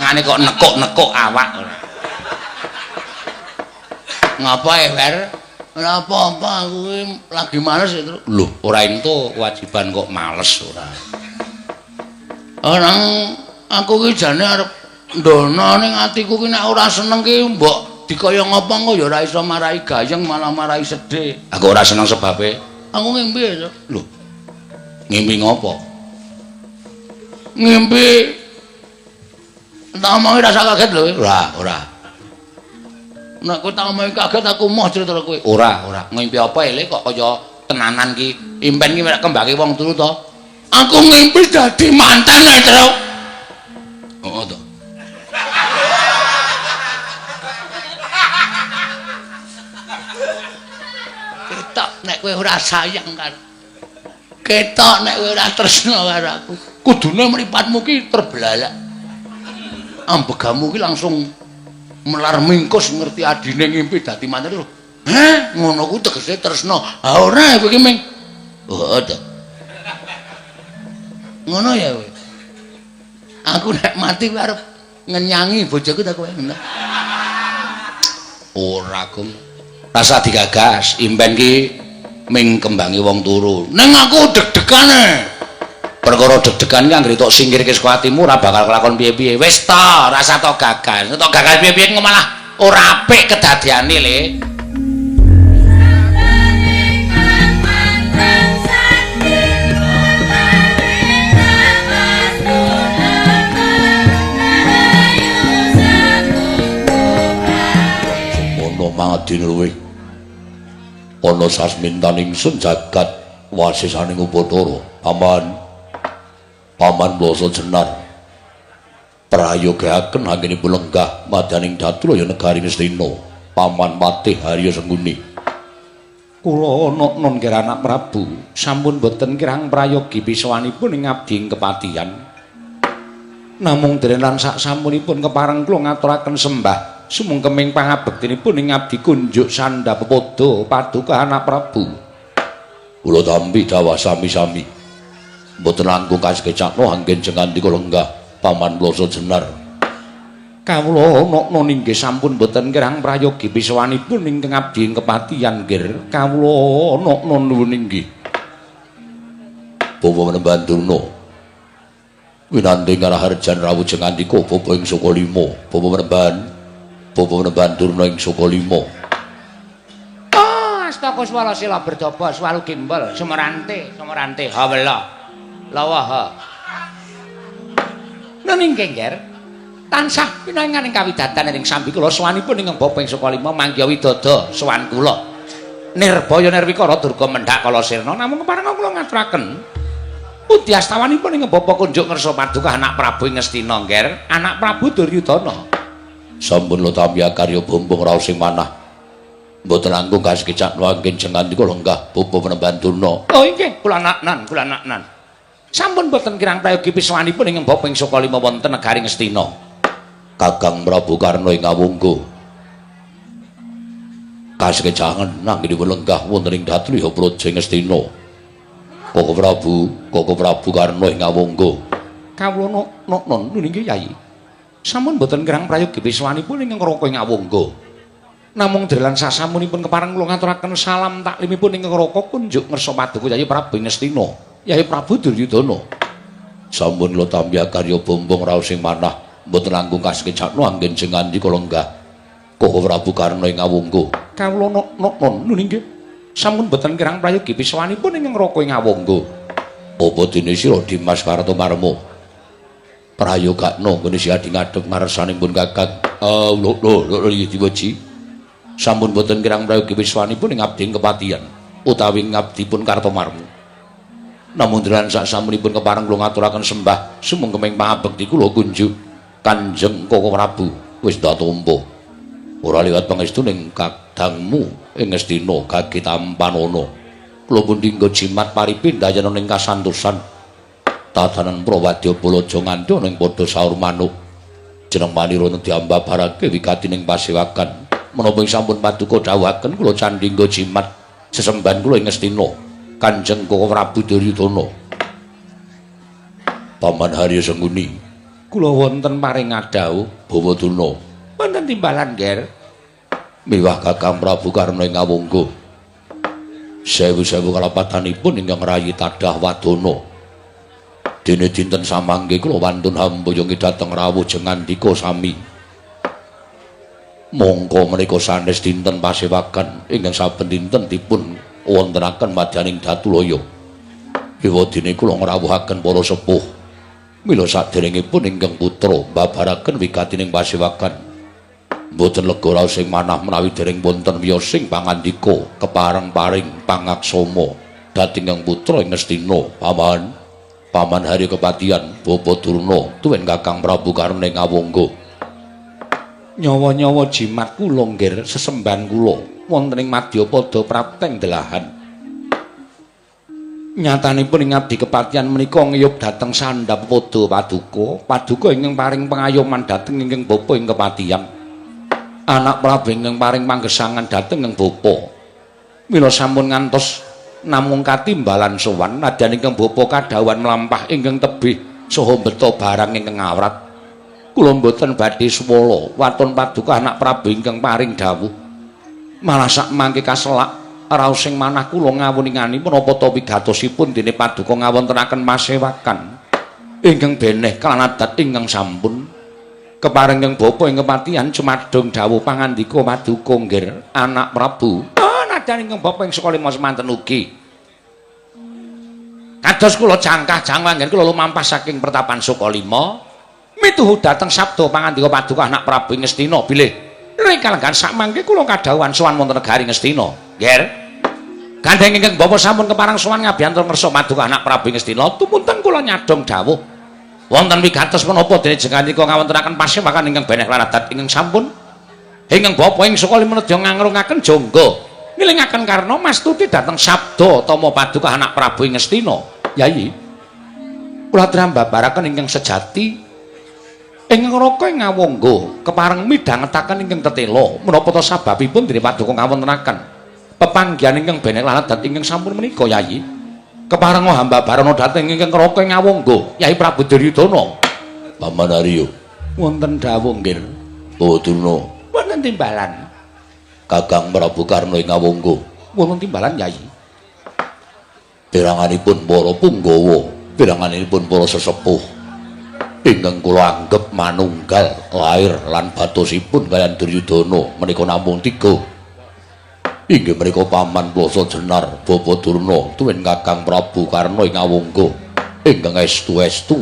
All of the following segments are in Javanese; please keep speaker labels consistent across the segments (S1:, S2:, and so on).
S1: Tangane kok nekuk-nekuk awak ora. Ngapa ya, Wer? Ora apa-apa, aku lagi males ya, Truk. Lho, ora entuk kewajiban kok males ora. Orang aku ki jane arep ndono ning atiku ki nek ora seneng ki mbok dikaya ngapa engko ya ora iso marai gayeng malah marai sedih. Aku ora seneng sebabe aku ngimpi ya. Lho. Ngimpi ngopo? Ngimpi tak omongi rasa kaget lho. Ora, ora. Nek kowe tak omongi kaget aku moh cerita kowe. Ora, ora. Ngimpi apa ele kok kaya tenanan ki. Impen ki mek kembange wong turu to. Aku ngimpi dadi manten ae, Truk. Heeh to. Ketok nek kowe ora sayang karo. Ketok nek kowe ora tresna karo aku. Kudune mripatmu ki terbelalak. Ambegamu ki langsung melar mingkus ngerti adine ngimpi dadi manten. Heh, ngono ku tegese tresna. Ha ora kowe ki ming. Heeh to. Ngono ya kowe. Aku nek mati kowe arep ngenyangi bojoku ta kowe. Ora, Gum. Rasa digagas, impen ki ming kembange wong turu. Ning aku deg-degane. Perkara deg-degan ki anggere tok singkirke saka atimu ora bakal kelakon piye-piye. Wis ta, rasa tok gagas. Tok gagas piye-piye engko malah ora apik kedadiane le.
S2: Semono mangadine luwih ana sasmintan ingsun jagat wasisaning Upacara. Paman, Paman Blasa Jenar prayogaken anggenipun lenggah madyaning Datulaya negari Ngastina. Paman Patih Harya Sengkuni.
S1: Kula non nggih anak Prabu, sampun boten kirang prayogi pisawanipun ing abdi ing kepatihan. Namung dene lan sak sampunipun kepareng kula ngaturaken sembah sumungkeming pangabektinipun ing abdi kunjuk sandha pepodo paduka anak Prabu.
S2: Kula tampi dawah sami-sami. Mboten langkung kasekecakno anggen jengandika lenggah Paman Blasa Jenar.
S1: Kawula nokno inggih sampun boten kirang prayogi pisawanipun ingkang abdi ing kepatihan nggih. Kawula nokno nuwun inggih.
S2: Bapak Menemban Durna. Winanti ngaraharjan rawuh jengandika bapa ing Sukalima. Bapak Menemban, Bapak Menemban Durna ing Sukalima.
S1: Oh, astaka swara sila berdaba swalu gimbal sumerante sumerante hawela. Lawa ha. Nuning kengger tansah pinangan ing kawidatan ing sambi kula sowanipun ing bapa ing Sukalima manggiha widada sowan kula. Nirbaya nirwikara durga mendhak kala sirna namung kepareng kula ngaturaken pundi astawanipun ing bapa kunjuk ngersa paduka anak Prabu ing Ngastina ngger, anak Prabu Duryudana.
S2: Sampun lo tampi karya bumbung raos sing manah. Mboten langkung kasekecakno anggen jengandika lenggah Bapak Menemban Durna.
S1: Oh inggih, kula naknan, kula naknan. Sampun boten kirang prayogi pisawanipun ing bapa ing Sukalima wonten negari Ngastina.
S2: Kakang Prabu Karna ing Awungga. Kasekecangen anggenipun lenggah wonten ing Datulaya Praja ing Ngastina. Koko Prabu, Koko Prabu Karna ing Awungga.
S1: Kawula noknon inggih Yai. Sampun boten kirang prayogi pisawanipun ing Raka ing Awungga. Namung drelan sasampunipun kepareng kula ngaturaken salam taklimipun ing Raka kunjuk ngersa paduka Yai Prabu ing Ngastina. Yai Prabu Duryudana.
S2: Sampun kula tampi karya bumbung raos sing manah. Mboten langkung kasekecakno anggen jengandika lenggah Koko Prabu Karna ing Awungga.
S1: Kawula noknon inggih. Sampun boten kirang prayogi pisawanipun ing Raka ing Awungga.
S2: Apa dene sira Dimas Kartomarma? Prayogakno nggone si adi ngadhep ngarsanipun Kakang. Ah, lho lho lho iki diweji.
S1: Sampun boten kirang prayogi pisawanipun ing abdi ing kepatihan utawi ngabdipun Kartomarma. Namung dran sak sampunipun kepareng kula ngaturaken sembah sumungkeming pangabekti kula kunjuk Kanjeng Koko Prabu
S2: wis ndak tampa. Ora liwat pangestu ning kadangmu ing Ngastina gage tampanana. Kula pun dinggo jimat paripindayana ning kasantosan. Tatanan Prawadya Balaja nganti ana ing padha saur manuk. Jeneng manira diambabarake wigati ning pasewakan. Menapa ing sampun paduka dawuhaken kula candhingga jimat sesembahan kula ing Ngastina Kanjeng Koko Prabu Duryudana. Paman Harya Sengkuni.
S1: Kula wonten paring adhawuh Bawa Durna. Wonten timbalan, Ger. Miwah Kakang Prabu Karna ing Awangga. Sewu-sewu kalapatanipun ingkang rayi tadah wadana. Dene dinten samangke kula wantun hamboyongi dhateng rawuh jengandika sami. Mongko menika sanes dinten pasewakan ingkang saben dinten dipun wontenaken madyaning Datulaya. Ewadene kula ngrawuhaken para sepuh. Mila saderengipun ingkang putra mbabaraken wigatining pasewakan. Mboten lega raos ing manah menawi dereng wonten wiyosing pangandika kepareng paring pangaksama dhateng ingkang putra ing Ngastina. Paman, Paman Hari Kepatihan Bapa Durna tuwin Kakang Prabu Karna ing Awangga. Nyawa-nyawa jimat kula nggir sesembahan kula wonten ing madyapada prapteng delahan. Nyatanipun ing abdi kepatihan menika ngiyup dhateng sandhap pada paduka, paduka ingkang paring pengayoman dhateng ingkang bapa ing kepatihan. Anak Prabu ingkang paring panggesangan dhateng ingkang bapa. Mila sampun ngantos namung katimbalan sowan nadyan ingkang bapa kadhawuhan mlampah ingkang tebih saha mbeta barang ingkang awrat. Kula mboten badhe swala waton paduka anak Prabu ingkang paring dawuh. Malah sak mangke kaselak raos sing manah kula ngawuningani menapa ta wigatosipun dene paduka ngawontenaken pasewakan ingkang beneh kelan adat ingkang sampun kepareng ingkang bapa ing kepatihan cumadung dawuh pangandika paduka nggir anak Prabu. Oh, nadyan ingkang bapa ing Sukalima semanten ugi. Kados kula jangkah jangwanggen kula lumampah saking pertapan Sukalima mituhu dhateng sabda pangandika paduka anak Prabu ing Ngastina bilih rikalenggan sak mangke kula kadhawuhan sowan wonten negari Ngastina. Nger. Gandheng ingkang bapa sampun kepareng sowan ngabiyantura ngersa paduka anak Prabu ing Ngastina tumunten kula nyadhong dawuh wonten wigatos menapa dene jengandika ngawontenaken pasewakan ingkang beneh lan adat ingkang sampun ingkang bapa ing Sukalima nedya ngangrungaken jangga ngilingaken karna mastuti dhateng sabda tama paduka anak Prabu ing Ngastina. Yayi, kula aturi ingkang sejati ing neraka ing Awangga kepareng midhangetaken ingkang tetela menapa ta sababipun dene paduka ngawontenaken pepanggihan ingkang beneh lan adat ingkang sampun menika. Yayi, kepareng hamba barana dhateng ingkang neraka ing Awangga. Yayi Prabu Duryudana.
S2: Paman Arya,
S1: wonten dawuh nggir.
S2: Bawa Durna.
S1: Wonten timbalan.
S2: Kakang Prabu Karna ing Awangga.
S1: Wonten timbalan, Yayi.
S2: Piranganipun para punggawa, piranganipun para sesepuh ingkang kula anggep manunggal lair lan batosipun kaliyan Duryudana menika namung tiga. Inggih menika Paman Plasa Jenar, Bapa Durna tuwin Kakang Prabu Karna ing Awangga ingkang estu-estu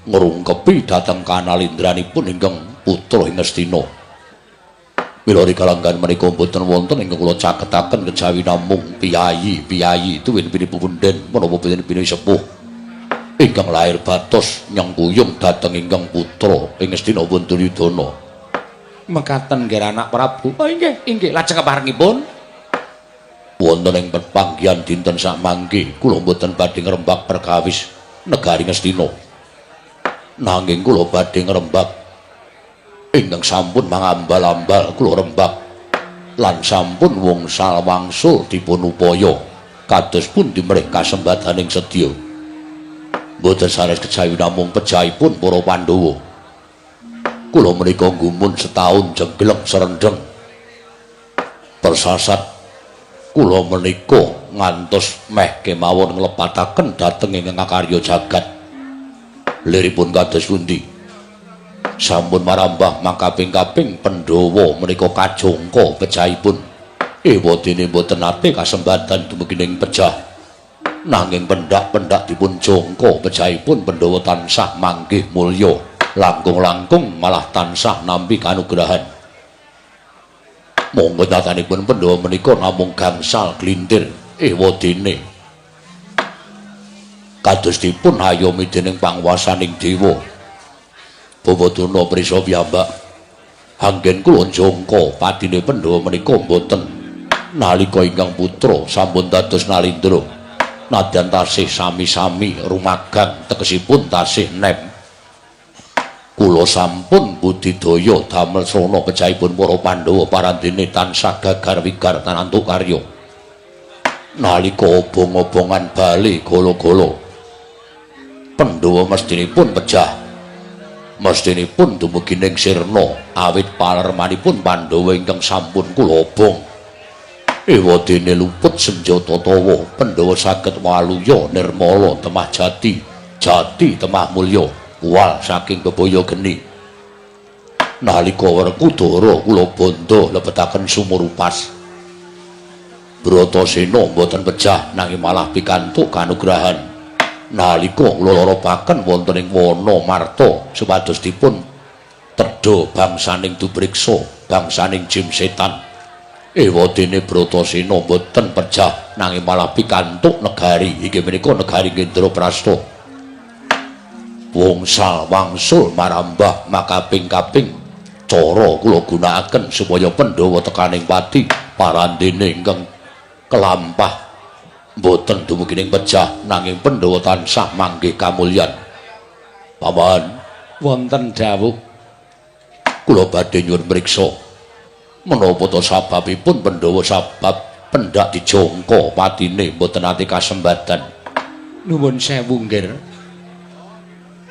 S2: ngrungkepi dhateng kanalindranipun ingkang putra ing Ngastina. Mila rikalanggan menika mboten wonten ingkang kula caketaken kejawi namung piyayi-piyayi tuwin pinipunden menapa pini sepuh ingkang lahir batos nyengkuyung dhateng ingkang putra ing Ngastina pun Duryudana.
S1: Mekaten nggih anak Prabu. Oh inggih, inggih. Lajeng keparengipun
S2: wonten ing pepanggihan dinten samangke kula mboten badhe ngrembak perkawis negari Ngastina. Nanging kula badhe ngrembak ingkang sampun mangambal-ambal kula rembak lan sampun wongsal wangsul dipun upaya kados pundi mrih kasembadaning sedya. Mboten sanes kejawi namung pejahipun para Pandhawa. Kula menika gumun setahun jenggleng serendeng. Persasat kula menika ngantos meh kemawon nglepataken dhateng ingkang akarya jagat. Liripun kados pundi? Sampun marambah makaping-kaping Pandhawa menika kajongko pejahipun. Ewadene mboten nate kasembadan dumugi ing pejah. Nanging pendak-pendak dipun jangka pejahipun Pandhawa tansah manggih mulya, langkung-langkung malah tansah nampi kanugrahan. Monggo nyatanipun Pandhawa menika namung gangsal glintir ewadene kados dipun hayomi dening panguwasaning dewa. Bawa Durna prisa piyambak anggen kula jangka padine Pandhawa menika mboten nalika ingkang putra sampun dados nalindra. Nadyan tasih sami-sami rumagang tegesipun tasih nem. Kula sampun budidaya damel srana pejahipun para Pandhawa parandene tansah gagar wigar tanantuk karya. Nalika obong-obongan bali gala-gala Pandhawa mestinipun pejah. Mestinipun dumugi ning sirna awit palermanipun Pandhawa ingkang sampun kula obong. Ewadene luput senjata tawa, Pandhawa saged waluya nirmala temah jati, jati temah mulya, kuwal saking bebaya geni. Nalika Werkudara kula bandha lebetaken sumur upas. Bratasena mboten pejah nanging malah pikantuk kanugrahan. Nalika kula larapaken wonten ing wana marta supados dipun tedha bangsaning Dubriksa, bangsaning jim setan. Ewadene Bratasena mboten pejah nanging malah pikantuk negari, inggih menika negari Indraprasta. Wongsal wangsul marambah makaping-kaping cara kula gunakaken supaya Pandhawa tekaning pati parandene ingkang kelampah mboten dumugi ning pejah nanging Pandhawa tansah manggih kamulyan. Paman,
S1: wonten dawuh.
S2: Kula badhe nyuwun mriksa menapa ta sababipun Pandhawa sabab pendak dijangka patine mboten nate kasembadan.
S1: Nuwun sewu nggih.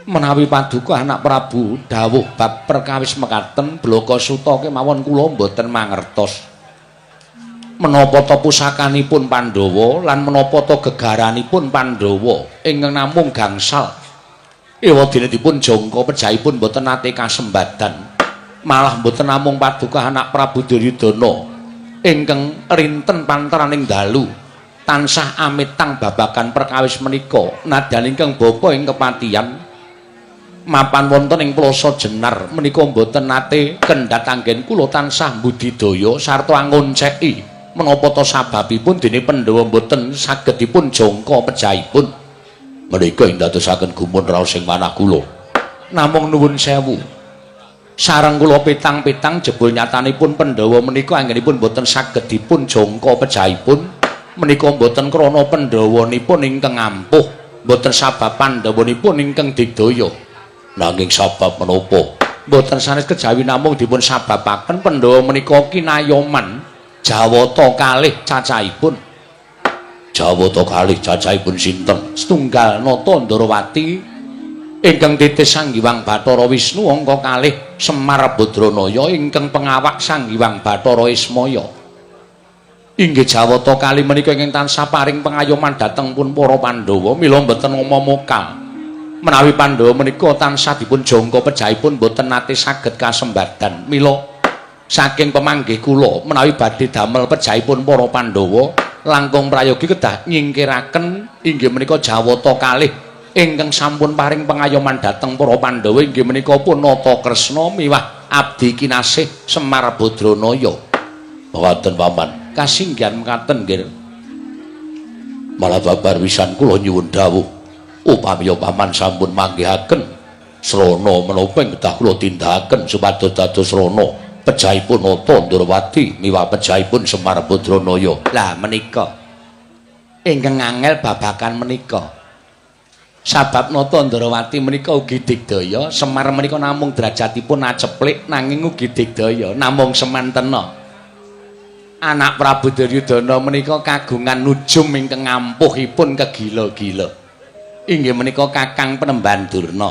S1: Menawi paduka anak Prabu dawuh bab perkawis mekaten blaka suta kemawon kula mboten mangertos. Menapa ta pusakanipun Pandhawa lan menapa ta gegaranipun Pandhawa ingkang namung gangsal. Ewadene dipun jangka pejahipun mboten nate kasembadan. Malah mboten namung paduka anak Prabu Duryudana ingkang rinten panteraning dalu tansah amitang babagan perkawis menika nadyan ingkang bapa ing kepatihan mapan wonten ing Plaza Jenar menika mboten nate kendhat anggen kula tansah mbudidaya sarta angonceki menapa ta sababipun dene Pandhawa mboten saged dipun jangka pejahipun.
S2: Menika ing dadosaken gumun raos ing manah kula.
S1: Namung nuwun sewu, sareng kula petang-petang jebul nyatanipun Pandhawa menika anggenipun mboten saged dipun jangka pejahipun menika mboten krana Pandhawanipun ingkang ampuh, mboten sabab Pandhawanipun ingkang digdaya.
S2: Nanging sabab menapa?
S1: Mboten sanes kejawi namung dipun sababaken Pandhawa menika kinayoman jawata kalih cacahipun.
S2: Jawata kalih cacahipun sinten?
S1: Setunggal Nata Ndarawati ingkang titis Sang Hyang Bathara Wisnu, angka kalih Semar Badranaya ingkang pengawak Sang Hyang Bathara Ismaya. Inggih jawata kalih menika ingkang tansah paring pengayoman dhateng pun para Pandhawa, mila mboten ngomong-mokal. Menawi Pandhawa menika tansah dipun jangka pejahipun mboten nate saged kasembadan. Mila saking pemanggih kula menawi badhe damel pejahipun para Pandhawa langkung prayogi kedah nyingkiraken inggih menika jawata kalih ingkang sampun paring pengayoman dhateng para Pandhawa, inggih menika pun Nata Kresna miwah abdi kinasih Semar Badranaya.
S2: Mekaten paman.
S1: Kasinggihan mekaten nggih.
S2: Malah babar wisan kula nyuwun dawuh upami paman sampun manggihaken srana menapa ing kedah kula tindakaken supados dados srana pejahipun Nata Ndrawati miwah pejahipun Semar Badranaya.
S1: Lah menika ingkang angel babakan menika. Sabab Nata Ndrawati menika ugi digdaya, Semar menika namung derajatipun aceplik nanging ugi digdaya, namung semantena. Anak Prabu Duryudana menika kagungan nujum ingkang ampuhipun kegila-gila. Inggih menika Kakang Penemban Durna.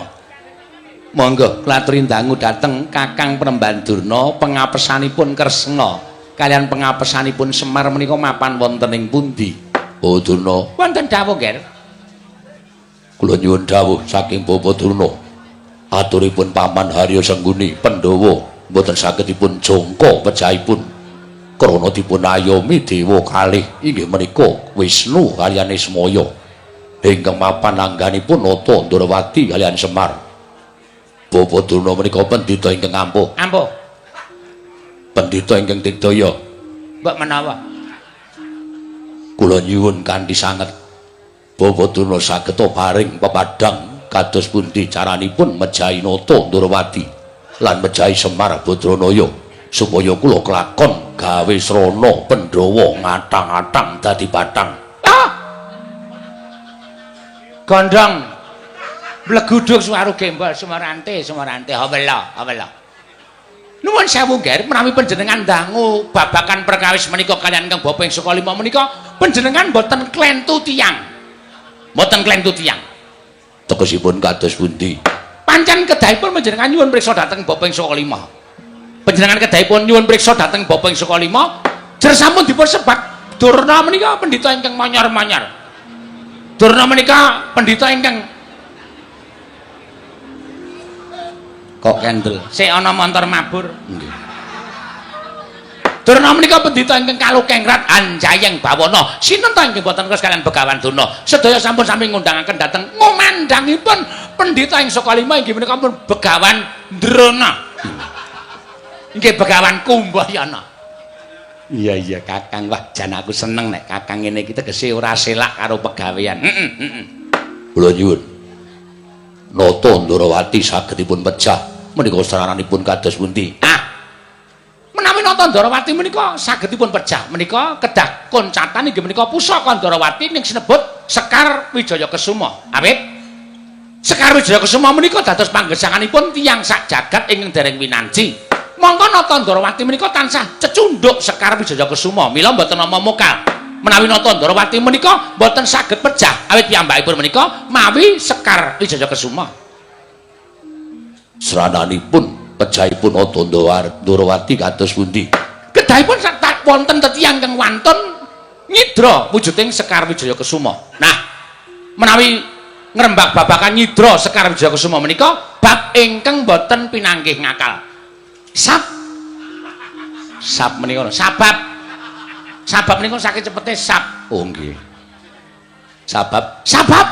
S1: Monggo kula aturi dangu dhateng Kakang Penemban Durna, pengapesanipun Kresna kaliyan pengapesanipun Semar menika mapan wonten ing pundi?
S2: Oh Durna,
S1: wonten dawuh nggih.
S2: Kula nyuwun dawuh saking Bapak Durna. Aturipun Paman Harya Sengguni Pandhawa mboten saged dipun jangka pejahipun krana dipun ayomi dewa kalih inggih menika Wisnu kaliyan Ismaya ingkang mapan angganipun Nata Ndrawati kaliyan Semar. Bapak Durna menika pendhita ingkang ampuh.
S1: Ampuh.
S2: Pendhita ingkang digdaya.
S1: Mbok menawa.
S2: Kula nyuwun kanthi sanget Bapak Durna saged paring pepadhang kados pundi caranipun mejahi Nata Ndrawati lan mejahi Semar Badranaya supaya kula kelakon gawe srana Pandhawa ngathang-athang dadi bathang.
S1: Ah! Gondhong mleguduk suwaru gembol sumarante sumarante hawela hawela. Nuwun sewu nggih, menawi panjenengan dangu babakan perkawis menika kaliyan Kang Bapa ing Sukalima menika panjenengan mboten klentu tiyang. Mboten klentu tiyang.
S2: Tegesipun kados pundi?
S1: Pancen kedahipun panjenengan nyuwun priksa dhateng Bapa ing Saka Lima. Panjenengan kedahipun nyuwun priksa dhateng Bapa ing Saka Lima, jer sampun dipun sebat Durna menika pendhita ingkang manyar-manyar. Durna menika pendhita ingkang
S2: kok kendel.
S1: Sik ana montor mabur.
S2: Nggih.
S1: Durna menika pendhita ingkang kalukengrat anjayeng bawana. Sinten ta ingkang boten kres kaliyan Begawan Durna? Sedaya sampun sami ngundangaken dhateng ngumandhangipun pendhita ing Saka Lima inggih menika pun Begawan Drona. Inggih Begawan Kumbayana.
S2: Iya iya Kakang, wah jan aku seneng nek Kakang ngene iki tegese ora selak karo pegawean.
S1: Heeh, heeh.
S2: Kula nyuwun. Nata Ndarawati sagedipun pejah menika sarananipun kados pundi?
S1: Ah. Menawi Nata Ndarawati menika sagedipun pejah menika kedah koncatan inggih menika pusaka Ndarawati ning sinebut Sekar Wijaya Kesuma. Awit Sekar Wijaya Kesuma menika dados panggesanganipun tiyang sak jagat ingkang dereng winanji. Mongko Nata Ndarawati menika tansah cecunduk Sekar Wijaya Kesuma, mila mboten nama mokal. Menawi Nata Ndarawati menika mboten saged pejah awit piyambakipun menika mawi Sekar Wijaya Kesuma.
S2: Srananipun pejahipun Nata Ndarawati kados pundi?
S1: Kedahipun wonten tetiyang ingkang wantun nyidra wujuding Sekar Wijaya Kesuma. Nah, menawi ngrembak babagan nyidra Sekar Wijaya Kesuma menika bab ingkang boten pinanggih ngakal. Sab
S2: sab menika
S1: sabab sabab menika saking cepete sab.
S2: Oh nggih. Sabab
S1: sabab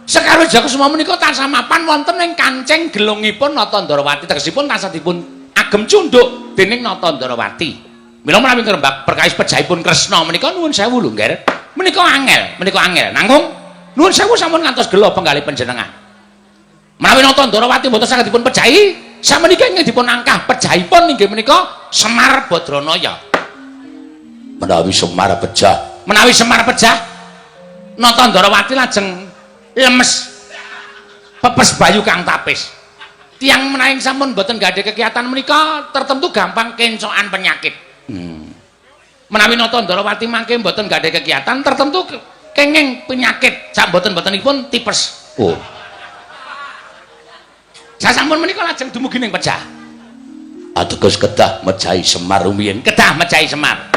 S1: Sekar Wijaya Kesuma menika tansah mapan wonten ing kancing gelungipun Nata Ndarawati, tegesipun tansah dipun agem cunduk dening Nata Ndarawati. Mila menawi ngrembak perkawis pejahipun Kresna menika nuwun sewu lho, Ngger. Menika angel, menika angel. Nanggung nuwun sewu sampun ngantos gela penggalih panjenengan. Menawi Nata Ndarawati mboten saged dipun pejahi, samenika ingkang dipun angkah pejahipun inggih menika Semar Badranaya.
S2: Menawi Semar pejah,
S1: menawi Semar pejah, Nata Ndarawati lajeng lemes pepes bayu kang tapis. Tiyang menawi sampun mboten gadhah kegiatan menika tertentu gampang kencokan penyakit. Menawi Nata Ndarawati mangke mboten gadhah kegiatan tertentu kenging penyakit sak mboten-mbotenipun tipes.
S2: Oh.
S1: Sasampun menika lajeng dumugi ning pejah.
S2: Ateges kedah mejahi Semar rumiyin.
S1: Kedah mejahi Semar.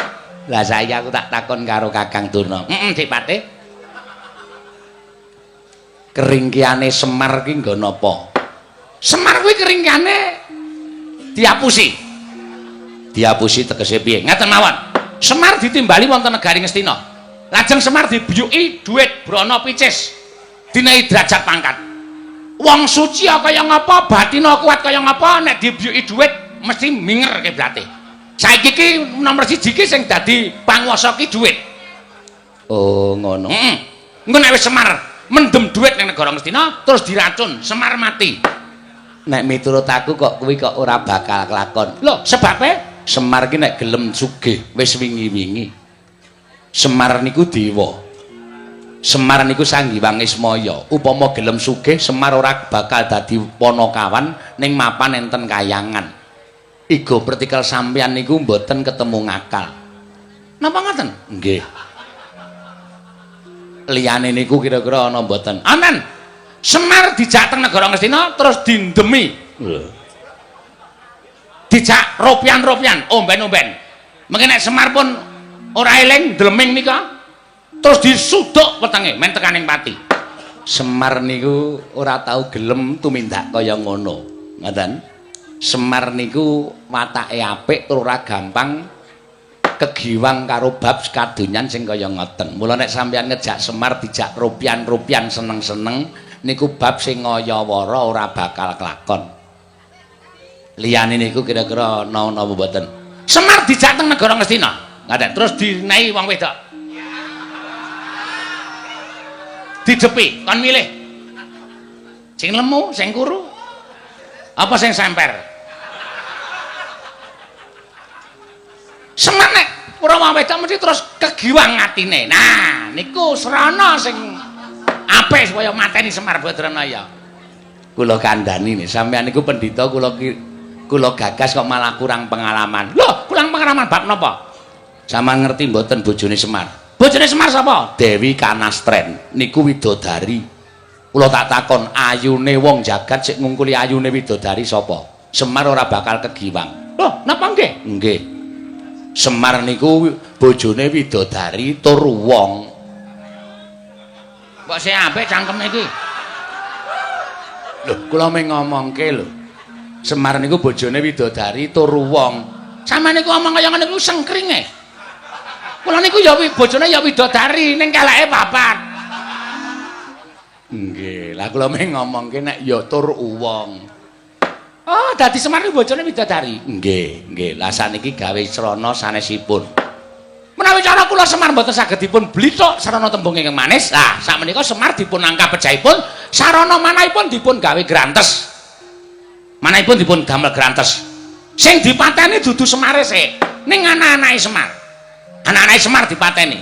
S2: Lah saiki aku tak takon karo Kakang Durna.
S1: Heeh, Dik Patih.
S2: Keringkiane Semar ki nggo napa?
S1: Semar kuwi keringkiane diapusi.
S2: Diapusi tegese piye?
S1: Ngaten mawon. Semar ditimbali wonten negari Ngastina. Lajeng Semar dibiyuki dhuwit brana picis. Dinehi derajat pangkat. Wong suci kaya ngapa, batina kuat kaya ngapa, nek dibiyuki dhuwit mesti minger kiblate. Saiki ki nomor 1 ki sing dadi panguwasa ki dhuwit.
S2: Oh, ngono.
S1: Heeh. Engko nek wis Semar mendem dhuwit ning negara Ngastina terus diracun, Semar mati.
S2: Nek miturut aku kok kuwi kok ora bakal kelakon.
S1: Lho, sebabe
S2: Semar ki nek gelem sugih wis wingi-wingi. Semar niku dewa. Semar niku Sang Hyang Ismaya. Upama gelem sugih, Semar ora bakal dadi panakawan ning mapan enten kayangan. Igo pertikel sampeyan niku mboten ketemu ngakal.
S1: Napa ngoten?
S2: Nggih. Liyane niku kira-kira ana mboten?
S1: Amen. Semar dijak teng negara Ngastina terus dindemi.
S2: Lho.
S1: Dijak ropian-ropian, omben-omben. Mengke nek Semar pun ora eling ndleming nika terus disuduk wetenge men tekaning pati.
S2: Semar niku ora tau gelem tumindak kaya ngono. Ngoten. Semar niku watake apik tur ora gampang kegiwang karo bab kadonyan sing kaya ngoten. Mula nek sampeyan ngejak Semar dijak ropian-ropian seneng-seneng niku bab sing ngaya-wara ora bakal kelakon. Liyane niku kira-kira ana napa mboten?
S1: Semar dijak teng negara Ngastina. Ngaten terus dinehi wong wedok. Didepi kon milih. Sing lemu, sing kuru, apa sing semper? Semar nek ora wong wedok mesti terus kegiwang atine. Nah, niku srana sing apik supaya mateni Semar Badranaya.
S2: Kula kandhani nih, sampeyan niku pendhita kula gagas kok malah kurang pengalaman.
S1: Loh, kurang pengalaman bab napa?
S2: Sampeyan ngerti mboten bojone Semar?
S1: Bojone Semar sapa?
S2: Dewi Kanastren niku widodari.
S1: Kula tak takon, ayune wong jagat sik ngungkuli ayune widodari sapa? Semar ora bakal kegiwang. Loh, napa nggih? Nggih. Semar niku bojone widodari tur wong. Kok sing apik cangkeme iki? Lho, kula mung ngomongke lho. Semar niku bojone widodari tur wong. Sampeyan niku omong kaya ngene niku sengkringe. Kula niku ya bojone ya widodari ning keleke papat. Nggih, lah kula mung ngomongke nek ya tur wong. Oh, dadi Semar niku bojone widodari. Nggih, nggih. Lah saniki gawe srana sanesipun. Menawi cara kula Semar mboten saged dipun blithuk sarana tembung ingkang manis. Lah, sakmenika Semar dipun angkap pejahipun, sarana manahipun dipun gawe grantes. Manahipun dipun damel grantes. Sing dipateni dudu Semare sik, ning anak-anake Semar. Anak-anake Semar dipateni.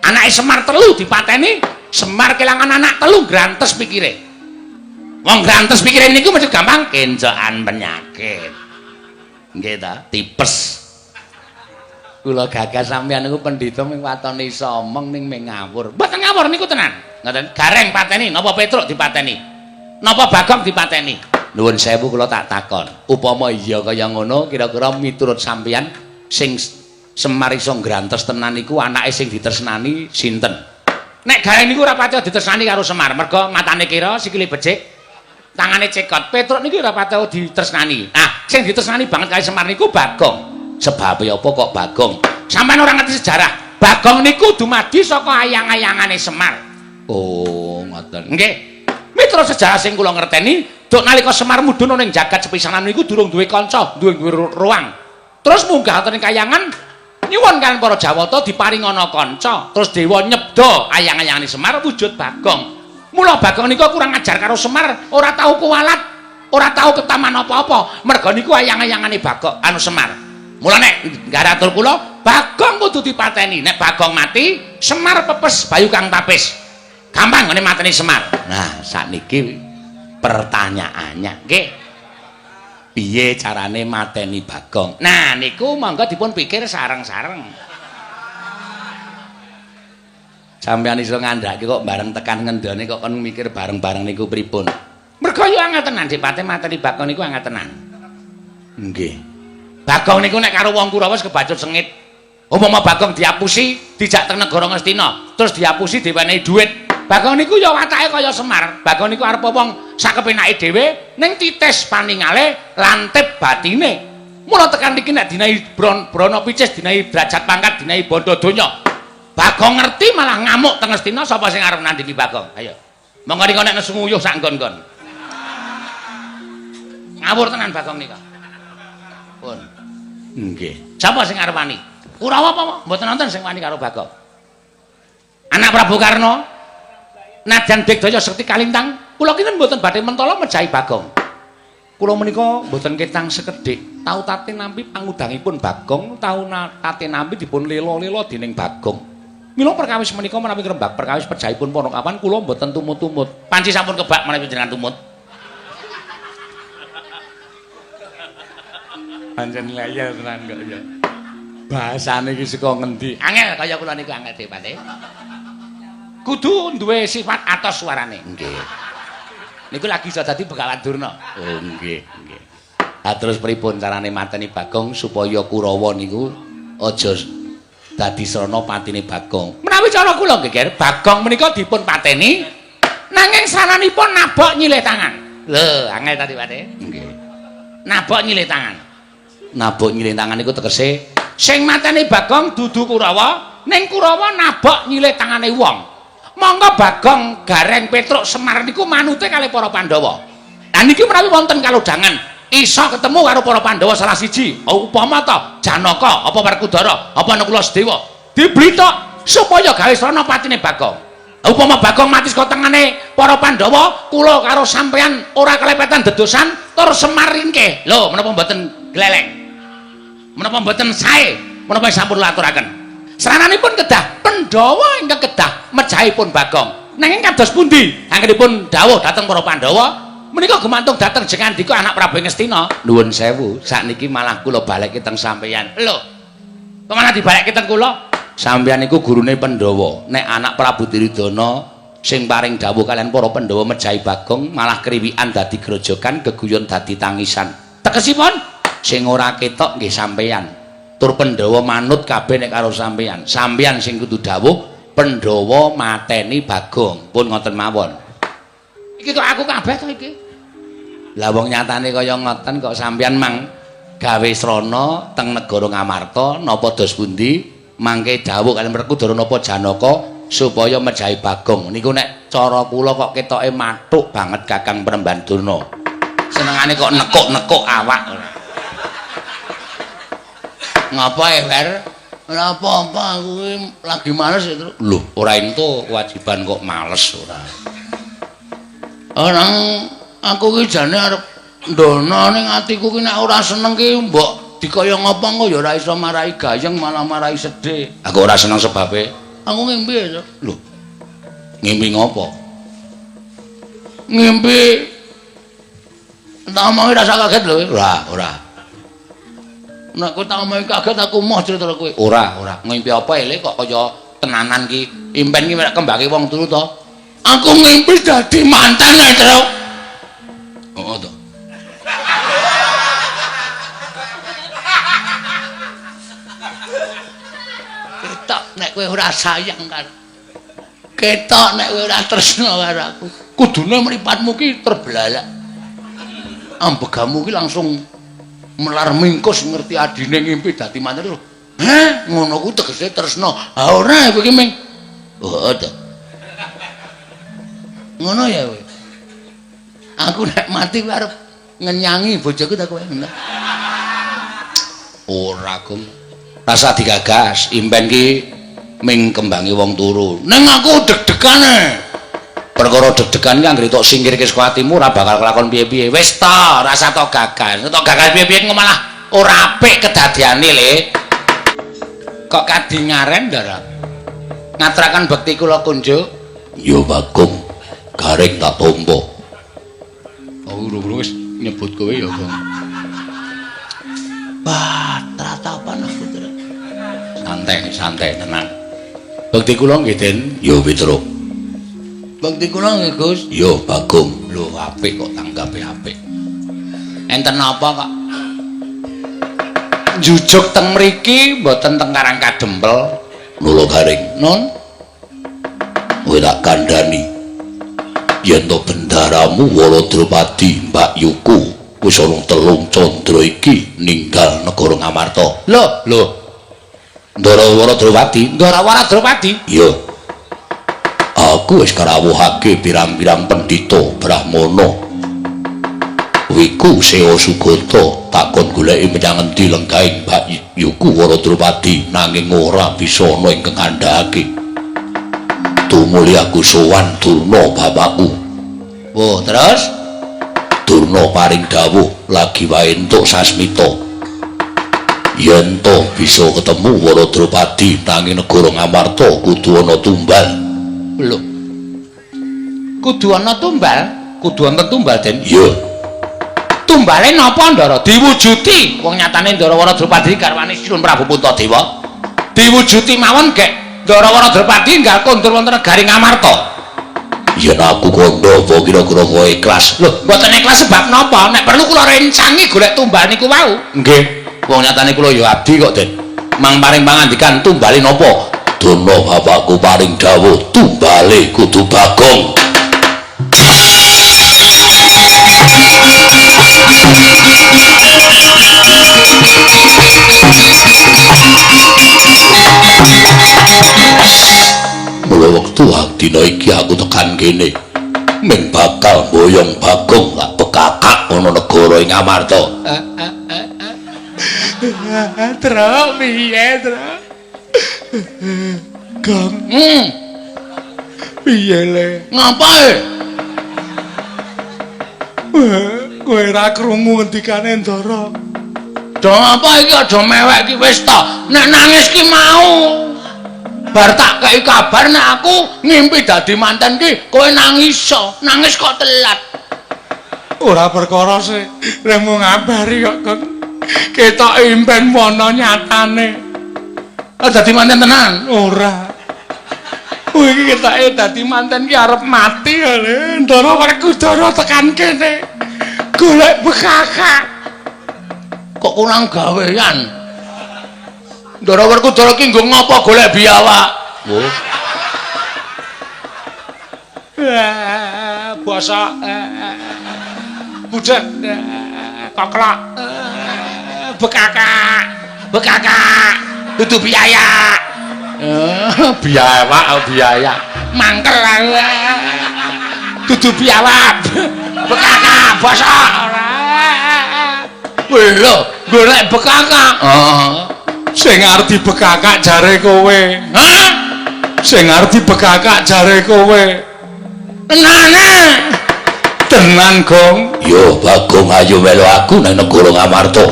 S1: Anake Semar telu dipateni, Semar kelangan anak telu grantes pikire. Wong grantes pikire niku mesti gampang kencokan penyakit. Nggih ta, tipes. Kula gagas sampeyan niku pendhita ming watone iso omong ning ming ngawur. Mboten ngawur niku tenan. Ngoten. Gareng pateni, napa Petruk dipateni? Napa Bagong dipateni? Nuwun sewu kula tak takon. Upama iya kaya ngono, kira-kira miturut sampeyan sing Semar iso ngrantes tenan niku anake sing ditresnani sinten? Nek Gareng niku ora pati ditresnani karo Semar, mergo matane kira, sikile becik, tangane cekot. Petruk niku ora pati ditresnani. Ah, sing ditresnani banget kali Semar niku Bagong. Sebabe apa kok Bagong? Sampeyan ora ngerti sejarah. Bagong niku dumadi saka ayang-ayangane Semar. Oh, ngoten. Nggih. Miturut sejarah sing kula ngerteni, duk nalika Semar mudhun ning jagat sepisanan niku durung duwe kanca, duwe ruang. Terus munggah wonten ing kayangan nyuwun kaliyan para Jawata diparingana kanca. Terus dewa nyebda ayang-ayangane Semar wujud Bagong. Mula Bagong niku kurang ajar karo Semar, ora tau kuwalat, ora tau ketaman apa-apa. Merga niku ayang-ayangane Bagong anu Semar. Mula nek ngaratur kula, Bagong kudu dipateni. Nek Bagong mati, Semar pepes bayu kang tapis. Gampang ngene mateni Semar. Nah, sakniki pertanyaannya, nggih. Piye carane mateni Bagong? Nah, niku monggo dipun pikir sareng-sareng. Sampeyan iso ngandhake kok bareng tekan ngendone kok kon mikir bareng-bareng niku pripun? Mergo yo angel tenan dipate mateni Bagong niku angel tenan. Nggih. Bagong niku nek karo wong Kurawa wis kebacut sengit. Umpama Bagong diapusi, dijak teng negara Ngastina, terus diapusi diwenehi dhuwit. Bagong niku ya watake kaya Semar. Bagong niku arep wong sakepenake dhewe ning titis paningale lantip batine. Mula tekan iki nek dinahi brana picis, dinahi derajat pangkat, dinahi bondo donya. Bagong ngerti malah ngamuk teng Ngastina, sapa sing arep nandingi Bagong? Ayo. Monggo nika nek nesu nguyuh sak nggon-nggon. Ngawur tenan Bagong nika. Pun. Nggih. Sapa sing arep wani? Kurawa apa? Mboten nonton sing wani karo Bagong. Anak Prabu Karna najan Digdaya Sekti Kalintang, kula kinten mboten badhe mentala mejahi Bagong. Kula menika mboten ketang sekedhik, tau tate nampi pangudangipun Bagong, tau tate nampi dipun lela-lela dening Bagong. Mila perkawis menika menawi ngrembak perkawis pejahipun Panakawan kula mboten tumut-tumut. Panci sampun kebak menawi jenengan tumut. Pancen leyel tenan kok ya. Bahasane iki saka ngendi? Angel kaya kula niku angel dipate. Kudu duwe sifat atos suarane. Nggih. Niku lagi iso dadi Begawan Durna. Oh nggih, nggih. Ha terus pripun carane mateni Bagong supaya Kurawa niku aja dadi srana patine Bagong? Menawi cara kula nggih, Ger, Bagong menika dipun pateni nanging srananipun nabok nyilih tangan. Lho, angel tadi pate. Nggih. Nabok nyilih tangan. Nabok nyilih tangan niku tegese sing mateni Bagong dudu Kurawa, ning Kurawa nabok nyilih tangane wong. Monggo Bagong, Gareng, Petruk, Semar niku manute kalih para Pandhawa. Lah niki menawi wonten kalodhangan iso ketemu karo para Pandhawa salah siji, upama ta Janaka, apa Werkudara, apa Nakula Sadewa, diblitok supaya gawe srana patine Bagong. Upama Bagong mati saka tengane para Pandhawa, kula karo sampeyan ora kelepetan dedosan tur Semar ringkih. Lho, menapa mboten gleleng? Menapa mboten sae? Menapa sampun aturaken? Srananipun kedah Pandhawa ingkang kedah mejahipun Bagong. Nanging kados pundi anggenipun dawuh dhateng para Pandhawa menika gumantung dhateng Jengandika anak Prabu Ngastina. Nuwun sewu, sakniki malah kula balekke teng sampeyan. Lho. Kok malah dibalekke teng kula? Sampeyan niku gurune Pandhawa. Nek anak Prabu Duryudana
S2: Sing paring dawuh kalian para Pandhawa mejahi Bagong malah kriwikan dadi grojogan, geguyon dadi tangisan. Tegesipun sing ora ketok nggih sampeyan. Tur Pandhawa manut kabeh nek karo sampeyan. Sampeyan sing kudu dawuh Pandhawa mateni Bagong. Pun ngoten mawon. Iki kok aku kabeh to iki? Lah wong nyatane kaya ngoten kok sampeyan mang gawe srana teng negara Ngamarta napa dos pundi mangke dawuh kaliyan Werkudara napa Janaka supaya mejahi Bagong. Niku nek cara kula kok ketoke mathuk banget Kakang Premban Durna. Senengane kok nekuk-nekuk awak. Ngapa e, Wer?
S1: Ora apa-apa, aku lagi males itu.
S2: Lho, ora entuk kewajiban kok males ora.
S1: Ora, aku ki jane arep ndono ning atiku ki nek ora seneng ki mbok dikaya ngapa engko ya ora iso marai gayeng malah marai sedih.
S2: Aku ora seneng sebabe
S1: aku ngimpi ya.
S2: Lho. Ngimpi ngopo?
S1: Ngimpi tak omongi rasa kaget lho.
S2: Ora, ora.
S1: Nek kowe tak omongi kaget aku moh cerita kowe.
S2: Ora, ora. Ngimpi apa ele kok kaya tenanan ki? Impen ki mek kembake wong turu to.
S1: Aku ngimpi dadi manten e, Truk.
S2: Heeh to.
S1: Ketok nek kowe ora sayang karo. Ketok nek kowe ora tresna karo aku. Kudune mripatmu ki terbelalak. Ambegamu ki langsung melar mingkus ngerti adine ngimpi dadi manten. Heh, ngono ku tegese tresna. Ha ora kowe ki ming.
S2: Heeh to.
S1: Ngono ya kowe. Aku nek mati kowe arep ngenyangi bojoku ta kowe.
S2: Ora, Gum. Rasa digagas, impen ki ming kembangi wong turu.
S1: Ning aku deg-degane.
S2: Perkara deg-degan ki anggere tok singkirke saka atimu ora bakal kelakon piye-piye. Wis ta, rasa tok gagas. Tok gagas piye-piye engko malah ora apik kedadiane le. Kok kadingaren, Ndara? Ngaturaken bekti kula kunjuk. Ya Bagong, garing tak tampa.
S1: Oh, urung-urung wis nyebut kowe ya, Gong. Wah, tratapan aku terus.
S2: Santai, santai, tenang. Bekti kula nggih, Den. Ya Petruk.
S1: Bekti kula nggih, Gus.
S2: Ya Bagong. Lho, apik kok tanggape apik. Enten napa kok? Jujuk teng mriki mboten teng Karang Kadempel. Nula garing.
S1: Nun,
S2: kowe tak kandhani. Yen to bendaramu Waladropadi Mbak Yuku wis ana telung candra iki ninggal negara Ngamarta.
S1: Lho,
S2: lho. Ndara Waladropadi,
S1: Ndara Waladropadi?
S2: Iya. Aku wis karawuhake pirang-pirang pendhita Brahmana. Wiku Sewa Sugata takon goleki menyang endi lenggahing Mbak Yuku Waladropadi nanging ora bisa ana ingkang ngandhakake. Tumuli aku sowan Durna bapakku.
S1: Wo, terus
S2: Durna paring dawuh lagi wae entuk sasmita. Yen to bisa ketemu Waladropadi nanging negara Ngamarta kudu ana tumbal.
S1: Lho. Kudu ana tumbal? Kudu wonten tumbal, Den?
S2: Iya.
S1: Tumbale napa, Ndara? Diwujuti. Wong nyatane Ndara Waladropadi garwane Sinuwun Prabu Puntadewa. Diwujuti mawon gek Ndara Waladropadi enggal kondur wonten negari Ngamarta.
S2: Yen aku kandha apa kira-kira kowe ikhlas?
S1: Lho, mboten ikhlas sebab napa? Nek perlu kula rencangi golek tumbal niku wau.
S2: Nggih. Wong nyatane kula ya abdi kok, Den. Mang paring pangandikan tumbale napa? Durna bapakku paring dawuh tumbale kudu Bagong. Mula wektu dina iki aku tekan kene ming bakal mboyong Bagong lak bekakak ana negara ing Ngamarta.
S3: Truk piye, Truk? Gong. Piye le?
S1: Ngapae?
S3: Kowe ora krungu ngendikane Ndara.
S1: Do apa iki aja mewek iki wis ta. Nek nangis ki mau. Bar tak kei kabar nek aku ngimpi dadi manten ki kowe nangis. Nangis kok telat.
S3: Ora perkara sih, remu ngabari kok, Gong. Ketok impen wono nyatane.
S1: Ah dadi manten tenan?
S3: Ora. Kowe iki ketoke dadi manten ki arep mati lho. Ndara Werkudara tekan kene. Golek bekakak.
S1: Kok kurang gawean. Ndara Werkudara ki nggo ngapa golek biawak?
S2: Oh.
S3: Bosok. Budek. Koklok. Bekakak. Bekakak.
S1: Dudu biaya. Biawak biaya.
S3: Mangkel. Dudu biawak. Bekakak bosok.
S1: Lho, golek bekakak.
S3: Heeh. Sing arep dibekakak jare kowe.
S1: Hah?
S3: Sing arep dibekakak jare kowe.
S1: Tenane.
S3: Tenan, Gong.
S2: Yo, Bagong ayo melu aku nang negara Ngamarta.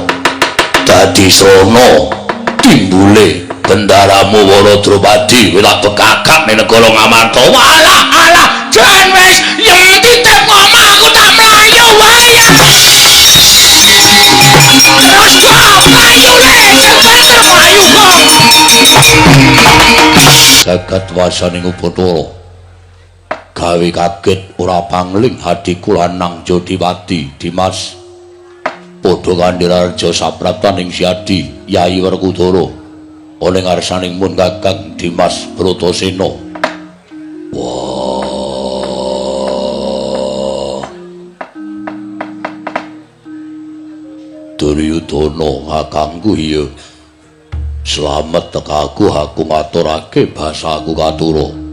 S2: Dadi srana timbule bendaramu Wara Drupadi kowe tak bekakak ning negara Ngamarta.
S1: Walah, alah, jan wis yen titip ngomah aku tak mlayu wae. Terus kok mlayu le, sing banter mlayu kok.
S2: Jagat wasaning Upacara. Gawe kaget ora pangling hadiku lanang Jodiwati Dimas. Padha kandhirareja sapraptaning Siadi Yayi Werkudara. Ana ngarsaning mun Kakang Dimas Bratasena. Wah. Duryudana kakangku iya. Slamet tekaku aku ngaturake basaku katura.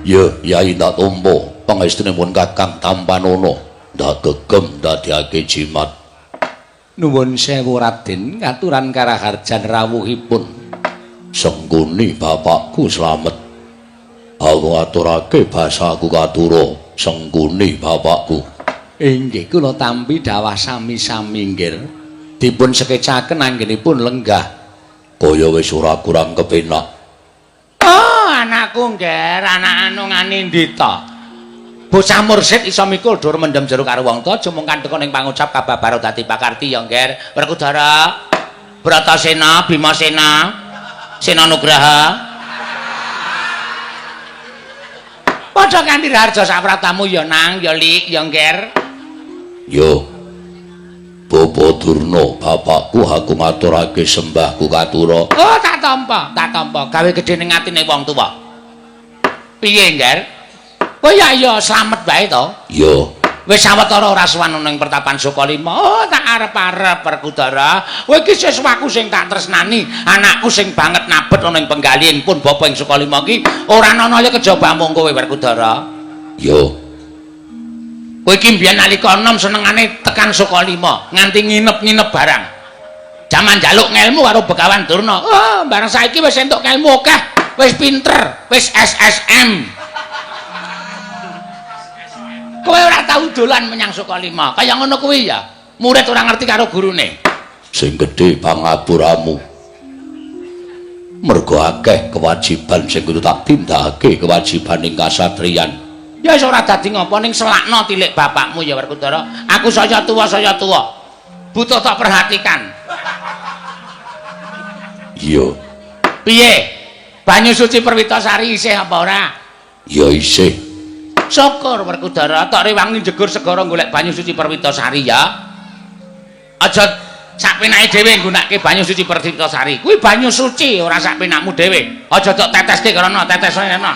S2: Ya, Yai tak tampa pangestunipun Kakang Tampanana ndak gegem ndadekake jimat.
S1: Nuwun sewu Raden, katuran karaharjan rawuhipun.
S2: Sengguni bapakku slamet. Aku ngaturake basaku katura, sengguni bapakku.
S1: Inggih kula tampi dawah sami-sami nggih. Dipun sekecaken anggenipun lenggah.
S2: Kaya wis ora kurang kepenak.
S1: Oh, anakku nggih, anak anu nganindita. Bocah mursid iso mikul dur mendem jero karo wong tuwa, aja mung kanteka ning pangucap kababaro dadi pakarti ya nggih. Werkudara, Bratasena, Bimasena, Sena Nugraha. Padha kanthi raharja sapratamu ya Nang, ya Lik, ya Ngger.
S2: Yo. Bapa Durna, bapakku aku ngaturake sembahku katura.
S1: Oh, tak tampa, tak tampa. Gawe gedhe ning atine wong tuwa. Piye, Ngger? Oh ya ya, slamet wae to.
S2: Yo.
S1: Wis sawetara ora sowan ning pertapan Sukalima. Oh, tak arep-arep Werkudara. Kowe iki siswaku sing tak tresnani, anakku sing banget nabet ana ing penggalih pun bapa ing Sukalima iki ora ana ya kejaba mung kowe Werkudara.
S2: Yo.
S1: Kowe iki mbiyen nalika enom senengane tekan Sukalima, nganti nginep-nginep barang. Jaman njaluk ngelmu karo Begawan Durna. Oh, barang saiki wis entuk ngelmu akeh, wis pinter, wis SSM. Kowe ora tau dolan menyang Sukalima. Kaya ngono kuwi ya. Murid ora ngerti karo gurune.
S2: Sing gedhe pangapuramu. Mergo akeh kewajiban sing kudu tak tindakake, kewajibaning kasatriyan.
S1: Ya wis ora dadi ngopo ning selakno tilik bapakmu ya Werkudara. Aku saya tuwa saya tuwa. Butuh tak perhatikan.
S2: Iya.
S1: Piye? Banyu suci Perwitasari isih apa ora?
S2: Ya isih.
S1: Syukur Werkudara, tok rewangi jegur segara golek banyu suci Perwitasari ya. Aja sak penake dhewe nggunakake banyu suci Perwitasari. Kuwi banyu suci ora sak penakmu dhewe. Aja tok teteske karena tetes ana.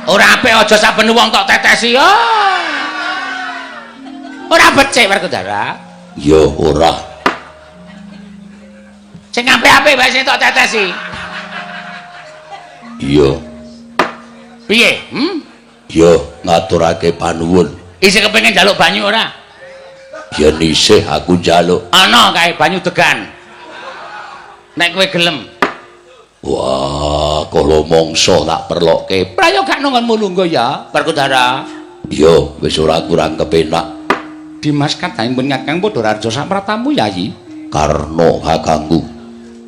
S1: Ora apik aja saben wong tok tetesi. Oh. Ora becik Werkudara.
S2: Ya ora.
S1: Sing apik-apik wae sing tok tetesi.
S2: Iya.
S1: Piye? Hmm?
S2: Ya ngaturake panuwun.
S1: Isih kepengin njaluk banyu ora?
S2: Yen isih aku njaluk.
S1: Ana kae banyu degan. Nek kowe gelem.
S2: Wah, kala mangsa tak perlokke.
S1: Prayo gak nongonmu lungguh ya, Werkudara.
S2: Ya, wis ora kurang kepenak.
S1: Dimas kadang pun Kakang padha raharja sapratamu Yayi.
S2: Karna kakangku.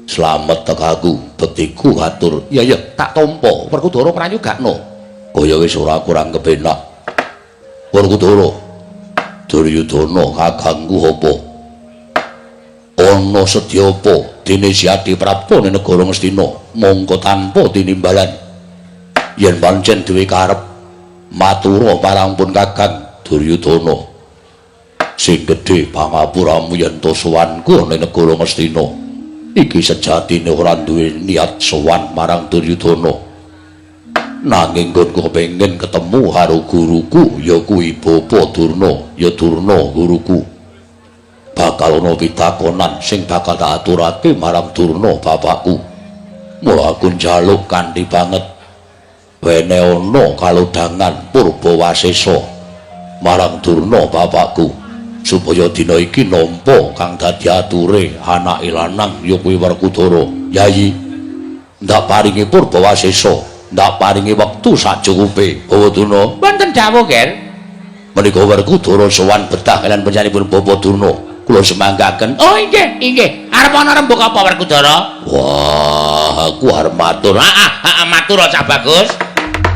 S2: Slamet tekaku, bektiku katur. Ya ya, tak tampa. Werkudara prayo gakno. Kaya wis ora kurang kepenak. Werkudara, Duryudana kakangku apa? Ana sedya apa dene Siadi Prapta ning negara Ngastina mongko tanpa tinimbalan. Yen pancen duwe karep matura marang pun Kakang Duryudana. Sing gedhe pangapuramu yen to sowanku ana ing negara Ngastina. Iki sejatine ora duwe niat sowan marang Duryudana. Nanging nggonku kepengin ketemu karo guruku ya kuwi Bapa Durna, ya Durna guruku. Bakal ana pitakonan sing bakal tak aturake marang Durna bapakku. Mula aku njaluk kanthi banget wene ana kalodhangan Purbawasesa marang Durna bapakku supaya dina iki nampa kang dadi ature anake lanang ya kuwi Werkudara. Yayi, ndak paringi Purbawasesa, ndak paringi wektu sacukupe. Bawa Durna.
S1: Wonten dawuh, Ger.
S2: Menika Werkudara sowan betah kaliyan panjenenganipun Bapa Durna. Kula semanggaken.
S1: Oh inggih, inggih. Arep ana rembug apa Werkudara?
S2: Wah, aku arep matur.
S1: Heeh, heeh, matur cah bagus.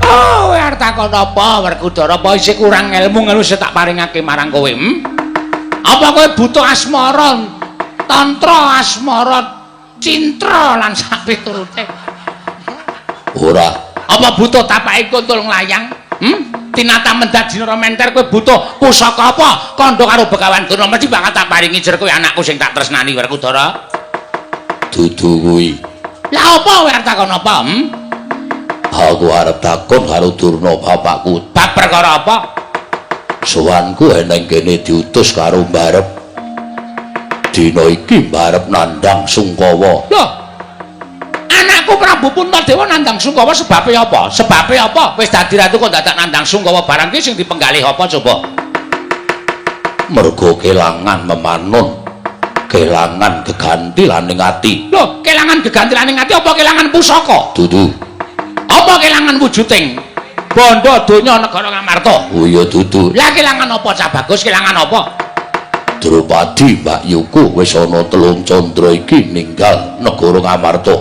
S1: Oh, kowe arep takon apa Werkudara? Apa isih kurang ilmu ngono sing tak paringake marang kowe? Hmm? Apa kowe butuh asmara, tantra asmara, cintra lan sapiturute?
S2: Ora.
S1: Apa butuh tapake kuntul nglayang? Hmm? Tinata mendat jinara menter kowe butuh pusaka apa? Kandha karo Begawan Durna mesti bakal tak paringi jer kowe anakku sing tak tresnani Werkudara.
S2: Dudu kuwi.
S1: Lah apa kowe arep takon apa? Hmm?
S2: Aku arep takon karo Durna bapakku.
S1: Bab perkara apa?
S2: Sowanku eneng kene diutus karo mbarep. Dina iki mbarep nandhang Sungkawa.
S1: Loh. Anakku Prabu Puntadewa nandhang Sungkawa sebabe apa? Sebabe apa? Wis dadi ratu kok dadak nandhang Sungkawa barang ki sing dipenggalih apa coba?
S2: Mergo kelangan memanon, kelangan geganti laning ati.
S1: Loh, kelangan geganti laning ati apa kelangan pusaka?
S2: Dudu.
S1: Apa kelangan wujuding bondo donya negara Ngamarta?
S2: Oh iya dudu.
S1: Lah kelangan apa cah bagus? Kelangan apa?
S2: Drupadi Mbak Yuku wis ana 3 candra iki ninggal negara Ngamarta.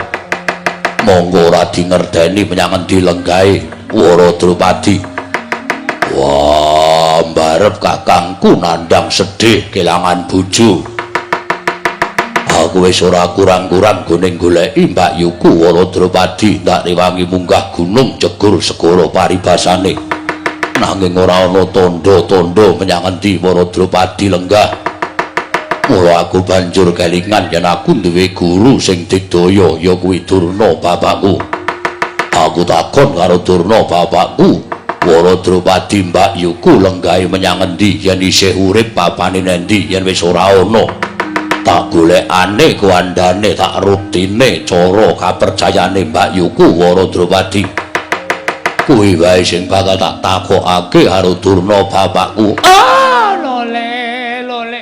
S2: Monggo ora dingerteni menyang endi lenggahe Wara Drupadi. Wah, mbarep kakangku nandhang sedih kelangan bojo. Aku wis ora kurang-kurang gone goleki Mbak Yuku Wara Drupadi ndak rewangi munggah gunung jegur segara paribasane. Nanging ora ana tandha-tandha menyang endi Wara Drupadi lenggah. Mula aku banjur kelingan yen aku duwe guru sing digdaya ya kuwi Durna bapakku. Aku takon karo Durna bapakku, Wara Drupadi Mbak Yuku lenggahe menyang endi yen isih urip papane nendi yen wis ora ana. Tak golekane kuandane tak rutine cara kapercayane Mbak Yuku Wara Drupadi. Kuwi wae sing bakal tak takokake karo Durna bapakku.
S1: Ah, lole lole.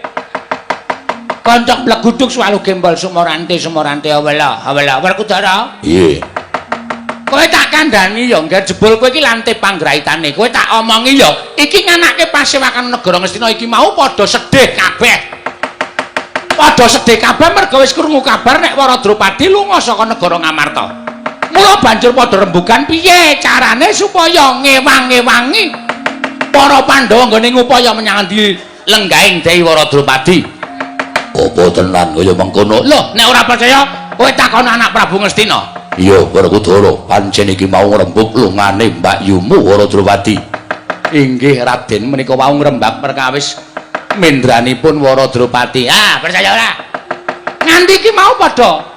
S1: Koncok bleguduk suwalu gembol sumorante sumorante awela awela Werkudara.
S2: Piye?
S1: Kowe tak kandhani ya ngger jebul kowe iki lante panggraitane. Kowe tak omongi ya iki nganake pasewakan negara Ngastina iki mau padha sedih kabeh. Padha sedih kabeh merga wis krungu kabar nek Wara Drupadi lunga saka negara Ngamarta. Mula banjur padha rembugan piye carane supaya ngewang-ngewangi para Pandhawa nggone ngupaya menyang endi lenggahing Dewi Wara Drupadi.
S2: Apa tenan kaya mengkono?
S1: Loh, nek ora percaya kowe takon anak Prabu Ngastina.
S2: Iya, Werkudara, pancen iki mau ngrembug lungane Mbak Yumu Wara Drupadi.
S1: Inggih, Raden, menika wau ngrembag perkawis mendranipun Wara Drupadi. Ah, percaya ora? Nganti iki mau padha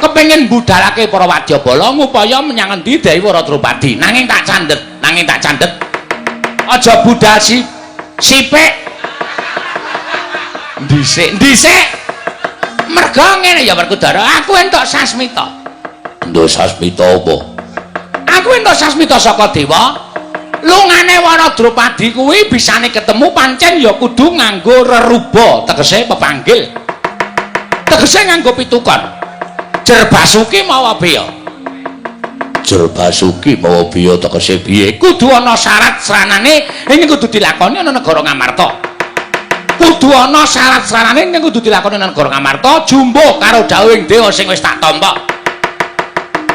S1: kepengin budalake para wadyabala ngupaya menyang endi Dewi Wara Drupadi. Nanging tak candhet, nanging tak candhet. Aja budal si sipik. Dhisik, dhisik. Merga ngene ya Werkudara, aku entuk sasmita.
S2: Entuk sasmita apa?
S1: Aku entuk sasmita saka dewa. Lungane Wara Drupadi kuwi bisane ketemu pancen ya kudu nganggo reruba, tegese pepanggil. Tegese nganggo pitukon. Jer Basuki mawa beya.
S2: Jer Basuki mawa beya tegese piye?
S1: Kudu ana syarat sranane ing kudu dilakoni ana negara Ngamarta. Kudu ana syarat sranane ing kudu dilakoni ana negara Ngamarta jumbuh karo dawuhing dewa sing wis tak tampa.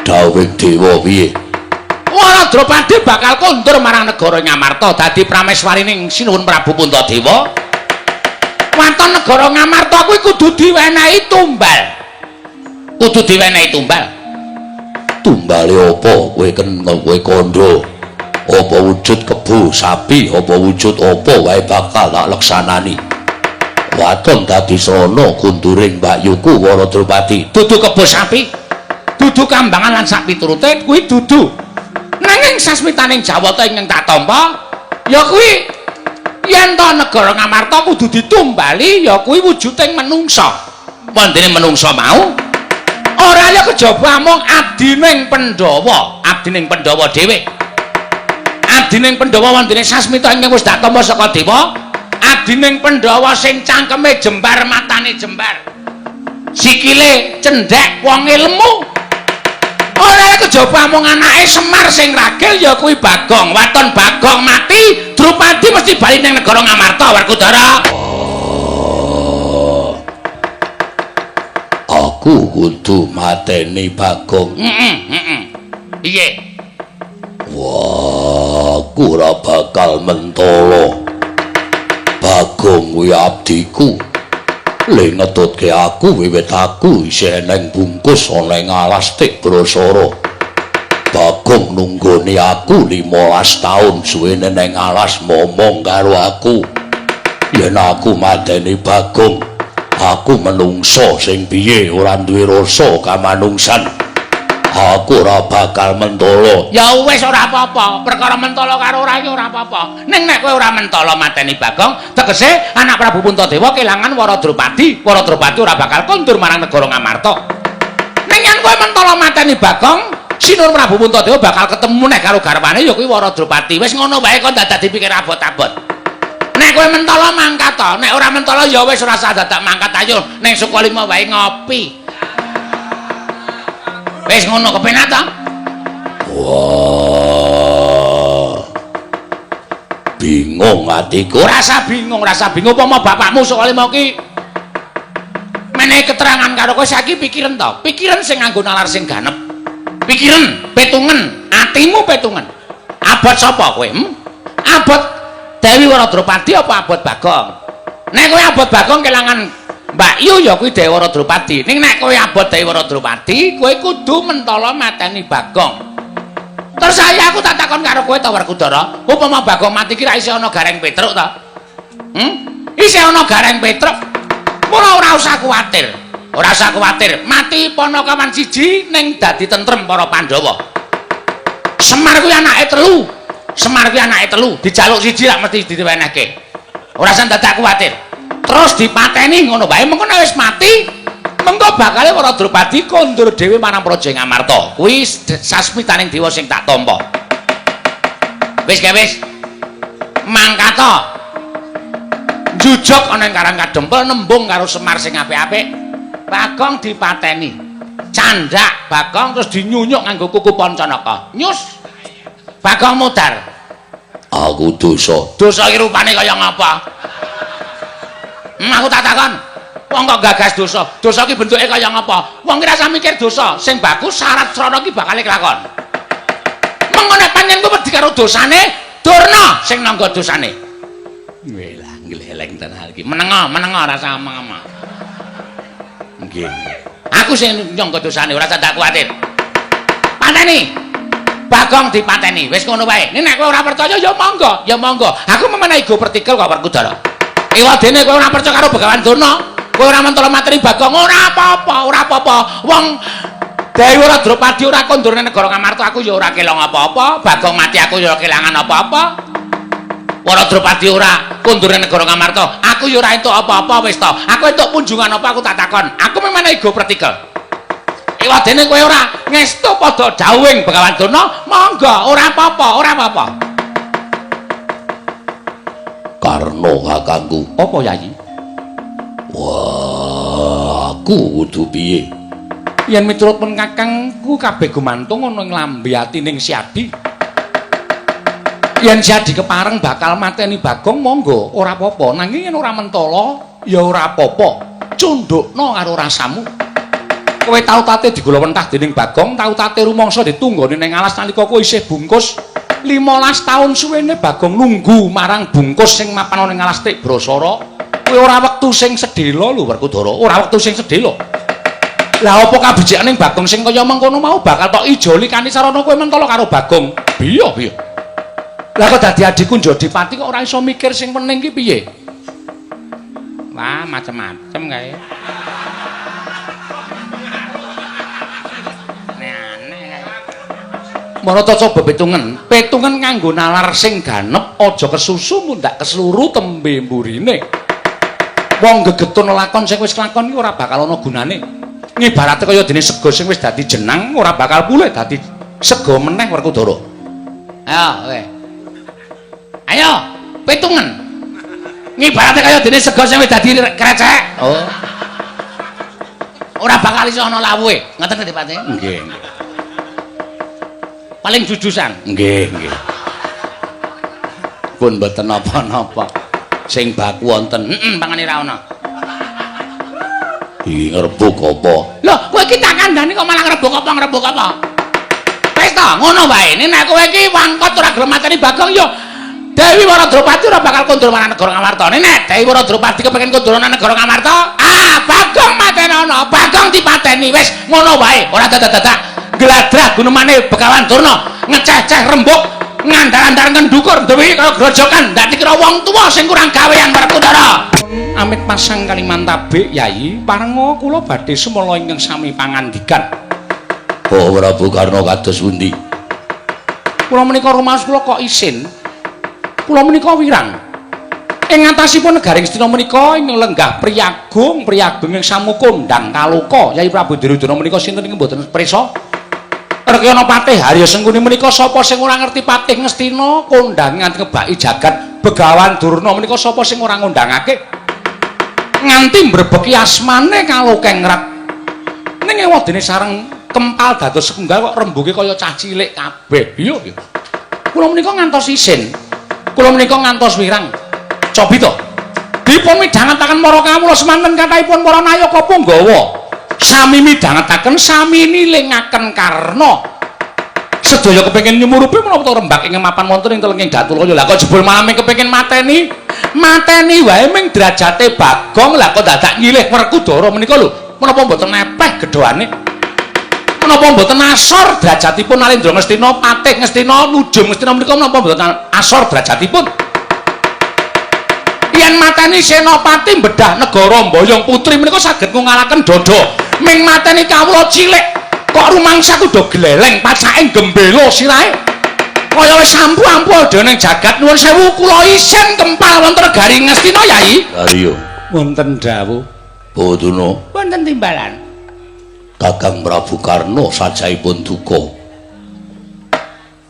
S2: Dawuhing dewa piye?
S1: Wara Drupadi bakal kondur marang negara Ngamarta dadi prameswarining Sinuwun Prabu Puntadewa. Waton negara Ngamarta kuwi kudu diwenehi tumbal. Kudu diwenehi tumbal.
S2: Tumbale apa kowe ken kowe kandha? Apa wujud kebo sapi, apa wujud apa wae bakal tak leksanani. Waton dadi srana kunduring mbakyuku Wara Drupadi.
S1: Dudu kebo sapi, dudu kambangan lan sak piturute kuwi dudu. Nanging sasmitaning Jawata ingkang tak tampa ya kuwi yen to negara Ngamarta kudu ditumbali ya kuwi wujuding menungsa. Wondene menungsa mau ora ya kejaba amung abdining Pandhawa, abdining Pandhawa dhewe. Abdining Pandhawa wondene sasmita ingkang wis dak tampa saka dewa, abdining Pandhawa sing cangkeme jembar, matane jembar, sikile cendhek, wong ilmu. Ora kejaba amung anake Semar sing ragil ya kuwi Bagong. Waton Bagong mati, Drupadi mesti bali ning negara Ngamarta, Werkudara.
S2: Oh. Aku kudu mateni Bagong.
S1: Heeh, heeh. Piye?
S2: Wah, aku ora bakal mentolo. Bagong kuwi abdiku. Le ngetutke aku wiwit aku isih eneng bungkus ana ing alas Tik Brasara. Bagong nunggoni aku 15 taun suwene neng alas momong karo aku. Yen aku mateni Bagong, aku menungso sing piye ora duwe rasa kamanungsan. Aku ora bakal mentolo.
S1: Ya wis ora apa-apa, perkara mentolo karo ora iki ora apa-apa. Ning nek kowe ora mentolo mateni Bagong, tegese anak Prabu Puntadewa kelangan Wara Drupadi. Wara Drupadi ora bakal kondur marang negara Ngamarta. Ning yen kowe mentolo mateni Bagong, Sinun Prabu Puntadewa bakal ketemu neh karo garwane ya kuwi Wara Drupadi. Wis ngono wae kok dadak dipikir abot-abot. Nek kowe mentolo mangkat to, nek ora mentolo ya wis ora usah dadak mangkat, ayo ning Sukalima wae ngopi. Wis ngono kepenak to?
S2: Wah. Bingung atiku.
S1: Ora usah bingung, ora usah bingung upama bapakmu Sukalima ki menehi keterangan karo kowe saiki pikiran to. Pikiran sing nganggo nalar sing ganep. Pikiran, petungen, atimu petungen. Abot sapa kowe? Hmm? Abot Dewi Wara Drupadi apa abot Bagong? Nek kowe abot Bagong kelangan Mbak Yu ya kuwi Dewi Wara Drupadi. Ning nek kowe abot Dewi Wara Drupadi, kowe kudu mentala mateni Bagong. Terus saya aku tak takon karo kowe to Werkudara, upama Bagong mati ki ra isih ana Gareng Petruk to? Hmm? Isih ana Gareng Petruk. Mula ora usah kuwatir. Ora usah kuwatir, mati Panakawan siji ning dadi tentrem para Pandhawa. Semar kuwi anake telu. Semar kuwi anake telu, dijaluk siji lak mesti diwenehke. Ora usah dadak kuwatir. Terus dipateni ngono wae, mengko nek wis mati, mengko bakale Wara Drupadi kondur dhewe marang Praja Ngamarta. Kuwi sasmitaning dewa sing tak tampa. Wis kae wis. Mangkata. Njujug ana ing Karang Kadempel nembung karo Semar sing apik-apik. Bagong dipateni. Candhak Bagong terus dinyunyuk nganggo kuku Pancanaka. Nyus. Bagong mudar.
S2: Aku dosa.
S1: Dosa iki rupane kaya ngapa? Aku tak takon. Wong kok gagas dosa? Dosa ki bentuke kaya ngapa? Wong ki rasa mikir dosa. Sing bagus syarat srana ki bakal kelakon. Mengko nek pancen ku wedi karo dosane, Durna sing nangga dosane. Weh lah, gleleng tenan iki. Menengo, menengo rasa omong-omong. Nggih. Aku sing nyangga dosane, ora usah tak kuwatir. Pateni. Bagong dipateni. Wis ngono wae. Nek kowe ora percaya ya monggo, ya monggo. Aku memenehi go pertikel kok Werkudara. Ewadene kowe ora percaya karo Begawan Durna, kowe ora mentolo mateni Bagong, ora apa-apa, ora apa-apa. Wong Dewi Wara Drupadi ora kondur nang negara Ngamarta, aku ya ora kelong apa-apa. Bagong mati aku ya ora kelangan apa-apa. Wara Drupadi ora kondur nang negara Ngamarta, aku ya ora entuk apa-apa wis to. Aku entuk punjungan apa aku tak takon. Aku memenehi go pertikel. Ewadene kowe ora ngestu padha dawuhing Begawan Durna, monggo, ora apa-apa, ora apa-apa.
S2: Karna kakangku.
S1: Apa Yayi?
S2: Wah, aku kudu piye?
S1: Yen miturut pun kakangku kabeh gumantung ana ing lambe atining Siadi. Yen Siadi kepareng bakal mateni Bagong monggo, ora apa-apa. Nanging yen ora mentala ya ora apa-apa. Cundukna karo rasamu. Kowe tau tate digulawentah dening Bagong, tau tate rumangsa ditunggoni ning alas nalika kowe isih bungkus. 15 taun suwene Bagong nunggu marang bungkus sing mapan ana ing alas Tik Brasara. Kowe ora wektu sing sedhela lho Werkudara, ora wektu sing sedhela.
S3: Lah apa kabecikan Bagong sing kaya mengkono mau bakal tok ijoli kanthi sarana kowe mentala karo Bagong. Piye piye? Lah kok dadi adikku Jodipati kok ora iso mikir sing pening ki piye? Wah, macem-macem kae. Aneh-aneh kae. Marata coba petungen. Petungen nganggo nalar sing ganep, aja kesusu mundhak kesluru tembe mburine. Wong gegetun lakon sing wis kelakon iki ora bakal ana gunane. Ngibarate kaya dene sega sing wis dadi jenang ora bakal pulih dadi sega meneh Werkudara.
S1: Ayo, kowe. Ayo, petungen. Ngibarate kaya dene sega sing wis dadi krecek. Oh. Ora bakal iso ana lawuhe. Ngoten to, Pak?
S3: Nggih, nggih.
S1: Paling jujusan.
S3: Nggih, nggih.
S1: Pun mboten napa-napa. Sing baku wonten. Heeh, pangane ra ono.
S2: Iki ngrebuk apa?
S1: Lho, kowe iki tak kandhani kok malah ngrebuk apa ngrebuk apa? Wis to, ngono wae. Nek kowe iki wangkot ora gelem mateni Bagong ya Dewi Waradropati ora bakal kondur marang negara Ngamarta. Nek Dewi Waradropati kepengin kondur nang negara Ngamarta, ah Bagong matenono, Bagong dipateni. Wis ngono wae, ora dadak-dadak gladrah gunemane Begawan Durna, ngeceh-ceh rembug, ngandar-andar ngendukur dewi kaya grojokan, ndak dikira wong tuwa sing kurang gawean Werkudara.
S3: Amit pasang kalimantabe Yai, parenga kula badhe sumala ingkang sami pangandikan.
S2: Oh Prabu Karna kados pundi?
S3: Kula menika rumaos kula kok isin. Kula menika wirang. Ing ngatasipun negari Ngastina menika ing lenggah priyagung, priyagung ing samukondang kaloka. Yai Prabu Duryudana menika sinten ing mboten prisa? Rekyana Patih Harya Sengkuni menika sapa sing ora ngerti Patih Ngastina kondang nganti ngebaki jagat Begawan Durna menika sapa sing ora ngundangake? Nganti mbrebeki asmane kalokengrat. Ning ewadene sareng kempal dados setunggal kok rembuge kaya cah cilik kabeh. Iya, iya. Kula menika ngantos isin. Kula menika ngantos wirang. Cobi to. Dipun midhangetaken para kawula semanten kathahipun para nayaka punggawa. Sami midhangetaken, sami nilingaken karna. Sedaya kepengin nyumurupi menapa to rembak ing mapan wonten ing telenging Datulaya. Lah kok jebul malam kepengin mateni? Mateni wae ming derajate Bagong. Lah kok dadak nyilih Werkudara menika lho. Menapa mboten nepeh gedhoane? Menapa mboten asor derajatipun Nalendra Ngastina, Patih Ngastina, Nujum Ngastina menika menapa mboten asor derajatipun? Yen mateni Senopati bedah negara mboyong putri menika saged ngungalaken dada. Ming mateni kawula cilik kok rumangsa kudu gleleng pacake gembela sirahe. Kaya wis ampuh-ampuh ada ning jagat. Nuwun sewu kula isin kempal wonten negari Ngastina Yai.
S2: Arya.
S3: Wonten dawuh.
S2: Boduna.
S1: Wonten timbalan.
S2: Kakang Prabu Karna sajaipun duka.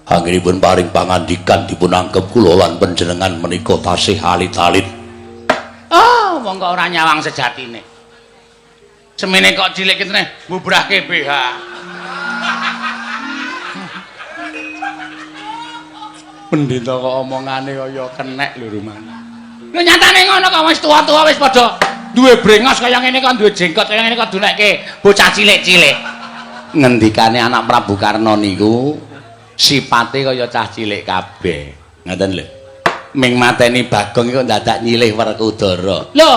S2: Anggenipun paring pangandikan dipun anggep kula lan panjenengan menika tasih alit-alit.
S1: Oh, wong kok ora nyawang sejatine. Semene kok cilik kitene mbubrahke BH.
S3: Pendhita kok omongane kaya kenek lho rumane.
S1: Lho nyatane ngono kok wis tuwa-tuwa wis padha duwe brengos kaya ngene kok duwe jenggot kaya ngene kok dunekke bocah cilik-cilik.
S3: Ngendikane anak Prabu Karna niku sipate kaya cah cilik kabeh. Ngoten lho. Ming mateni Bagong iku dadak nyilih Werkudara.
S1: Lho,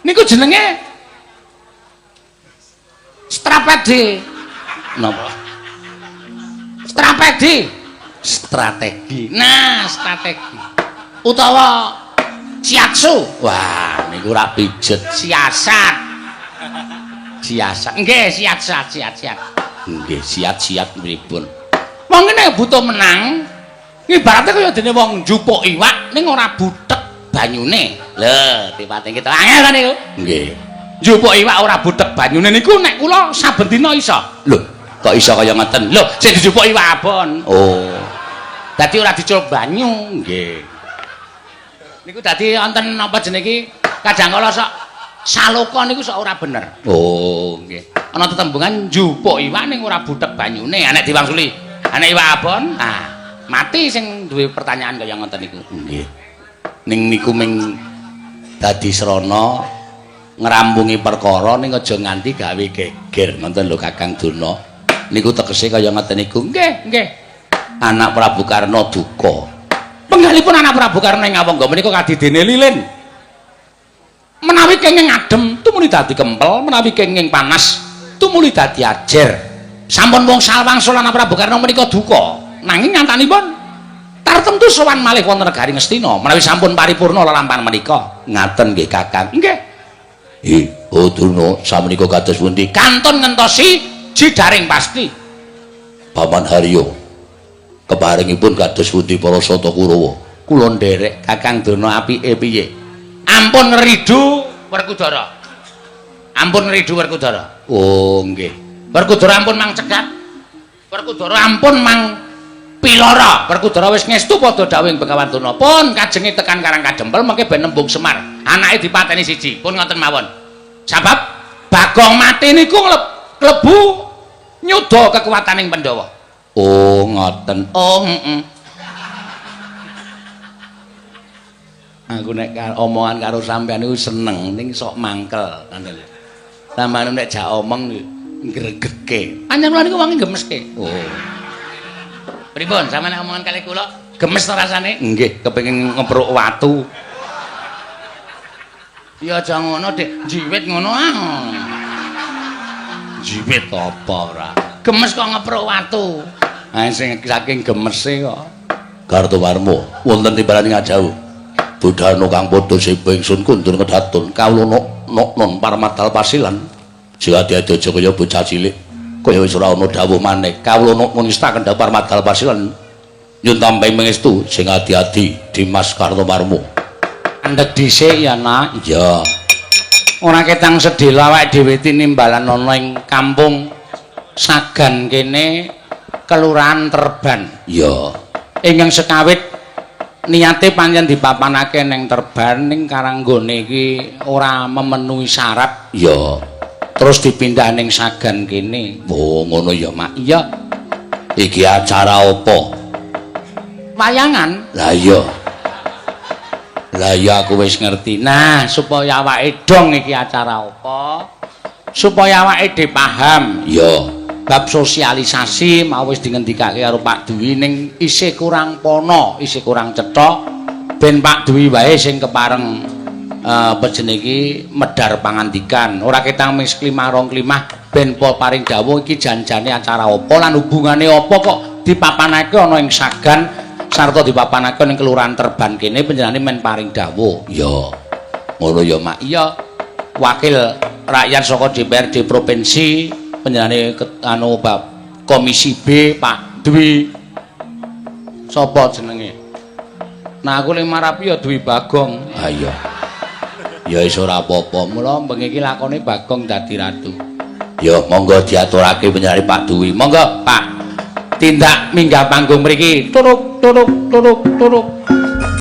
S1: niku jenenge strategi.
S3: Napa?
S1: Strategi.
S3: Strategi.
S1: Nah, strategi. Utawa siatsu.
S3: Wah, niku ora pijet.
S1: Siasat.
S3: Siasat.
S1: Nggih, siat-siat, siat-siat.
S3: Nggih, siat-siat pripun?
S1: Wong ngene butuh menang. Ibarate kaya dene wong njupuk iwak ning ora butek banyune. Lho, tipate kita angel ta niku?
S3: Nggih.
S1: Njupuk iwak ora butek banyune niku nek kula saben dina iso.
S3: Lho, kok iso kaya ngoten?
S1: Lho, sing dijupuk iwak abon.
S3: Oh.
S1: Dadi ora dicul banyu.
S3: Nggih.
S1: Niku dadi wonten napa jenenge iki kadang kala sok saloka niku sok ora bener.
S3: Oh, nggih.
S1: Ana tetembungan njupuk iwak ning ora butek banyune, nek diwangsuli. Nek iwak abon, ah mati sing duwe pertanyaan kaya ngoten niku.
S3: Nggih. Ning niku ming dadi srana ngrampungi perkara ning aja nganti gawe geger ngoten lho Kakang Durna. Niku tegese kaya ngoten niku.
S1: Nggih, nggih.
S3: Anak Prabu Karna duka.
S1: Penggalipun anak Prabu Karna ing Awangga menika kadidene lilin. Menawi kenging adem tumuni dadi kempel, menawi kenging panas
S3: tumuli dadi ajer. Sampun wong salwangsul lan Prabu Karna menika duka. Nanging nyatanipun tartemtu sowan malih wonten negari Ngastina menawi sampun paripurna lelampahan menika. Ngaten nggih Kakang. Nggih.
S2: Oh Durna, samenika kados pundi?
S3: Kantun ngentosi jidaring pasti.
S2: Paman Haryo, keparingipun kados pundi para Sata Kurawa?
S3: Kula nderek Kakang Durna apike piye? Ampun ngridu Werkudara. Ampun ngridu Werkudara. Oh nggih. Werkudara ampun mang cegat. Werkudara ampun mang pilora. Werkudara wis ngestu padha dawuhing Begawan Durna. Pun kajenge tekan Karang Kadempel mengke ben nembung Semar. Anake dipateni siji. Pun ngoten mawon. Sabab Bagong mati niku klebu nyuda kekuataning Pandhawa. Oh ngoten. Oh heeh. Aku nek omongan karo sampean niku seneng ning sok mangkel. Sampeyan nek jak omong ngregeke. Pancen kula niku wonge gemeske. Oh. Pripun sampeyan nek omongan kalih kula gemes to rasane? Nggih, kepengin ngepruk watu. Ya aja ngono, Dik. Jiwit ngono ah. Jiwit apa ora? Gemes kok ngepruk watu. Ha sing saking gemese kok.
S2: Kartomarma wonten timbalan ngajauh. Budhana kang padha seba ingsun kundur kedatun kawula nok-non parmadal pasilan. Sing adi-adi aja kaya bocah cilik. Kaya wis ora ana dawuh maneh. Kawula nok-non ista kendhap parmadal pasilan. Nyun tamping pangestu sing adi-adi Dimas Kartomarma.
S3: Andhek dhisik ya, Nak.
S2: Iya.
S3: Ora ketang sedhela awake dhewe tinimbalan ana ing kampung Sagan kene Kelurahan Terban.
S2: Iya.
S3: Ingkang sekawit niate pancen dipapanake ning Terban ning karanggone iki ora memenuhi syarat.
S2: Iya.
S3: Terus dipindah ning Sagan kene.
S2: Oh, ngono ya, Mak.
S3: Iya.
S2: Iki acara apa?
S3: Wayangan.
S2: Lah iya.
S3: Lah iya aku wis ngerti. Nah, supaya awake dong iki acara apa? Supaya awake dhewe paham.
S2: Iya.
S3: Bab sosialisasi mau wis dingendikake karo Pak Dwi ning isih kurang pono, isih kurang cetha. Ben Pak Dwi wae sing kepareng apa jenenge iki medhar pangandikan. Ora ketang ming klimah rong klimah ben po paring dawuh iki janjane acara apa lan hubungane apa kok dipapanake ana ing Sagan sarta dipapanake ning Kelurahan Terban kene panjenengane men paring dawuh.
S2: Iya. Ngono ya, Mak.
S3: Iya. Wakil rakyat saka DPRD provinsi panjenengane anu bab Komisi B Pak Dwi. Sapa jenenge? Nah aku ling marapi ya Dwi Bagong.
S2: Ha iya. Ya wis ora apa-apa.
S3: Mula bengi iki lakone Bagong dadi ratu.
S2: Ya monggo diaturake panjenengane Pak Dwi.
S3: Monggo Pak. Tindak minggah panggung mriki. Turuk turuk turuk turuk.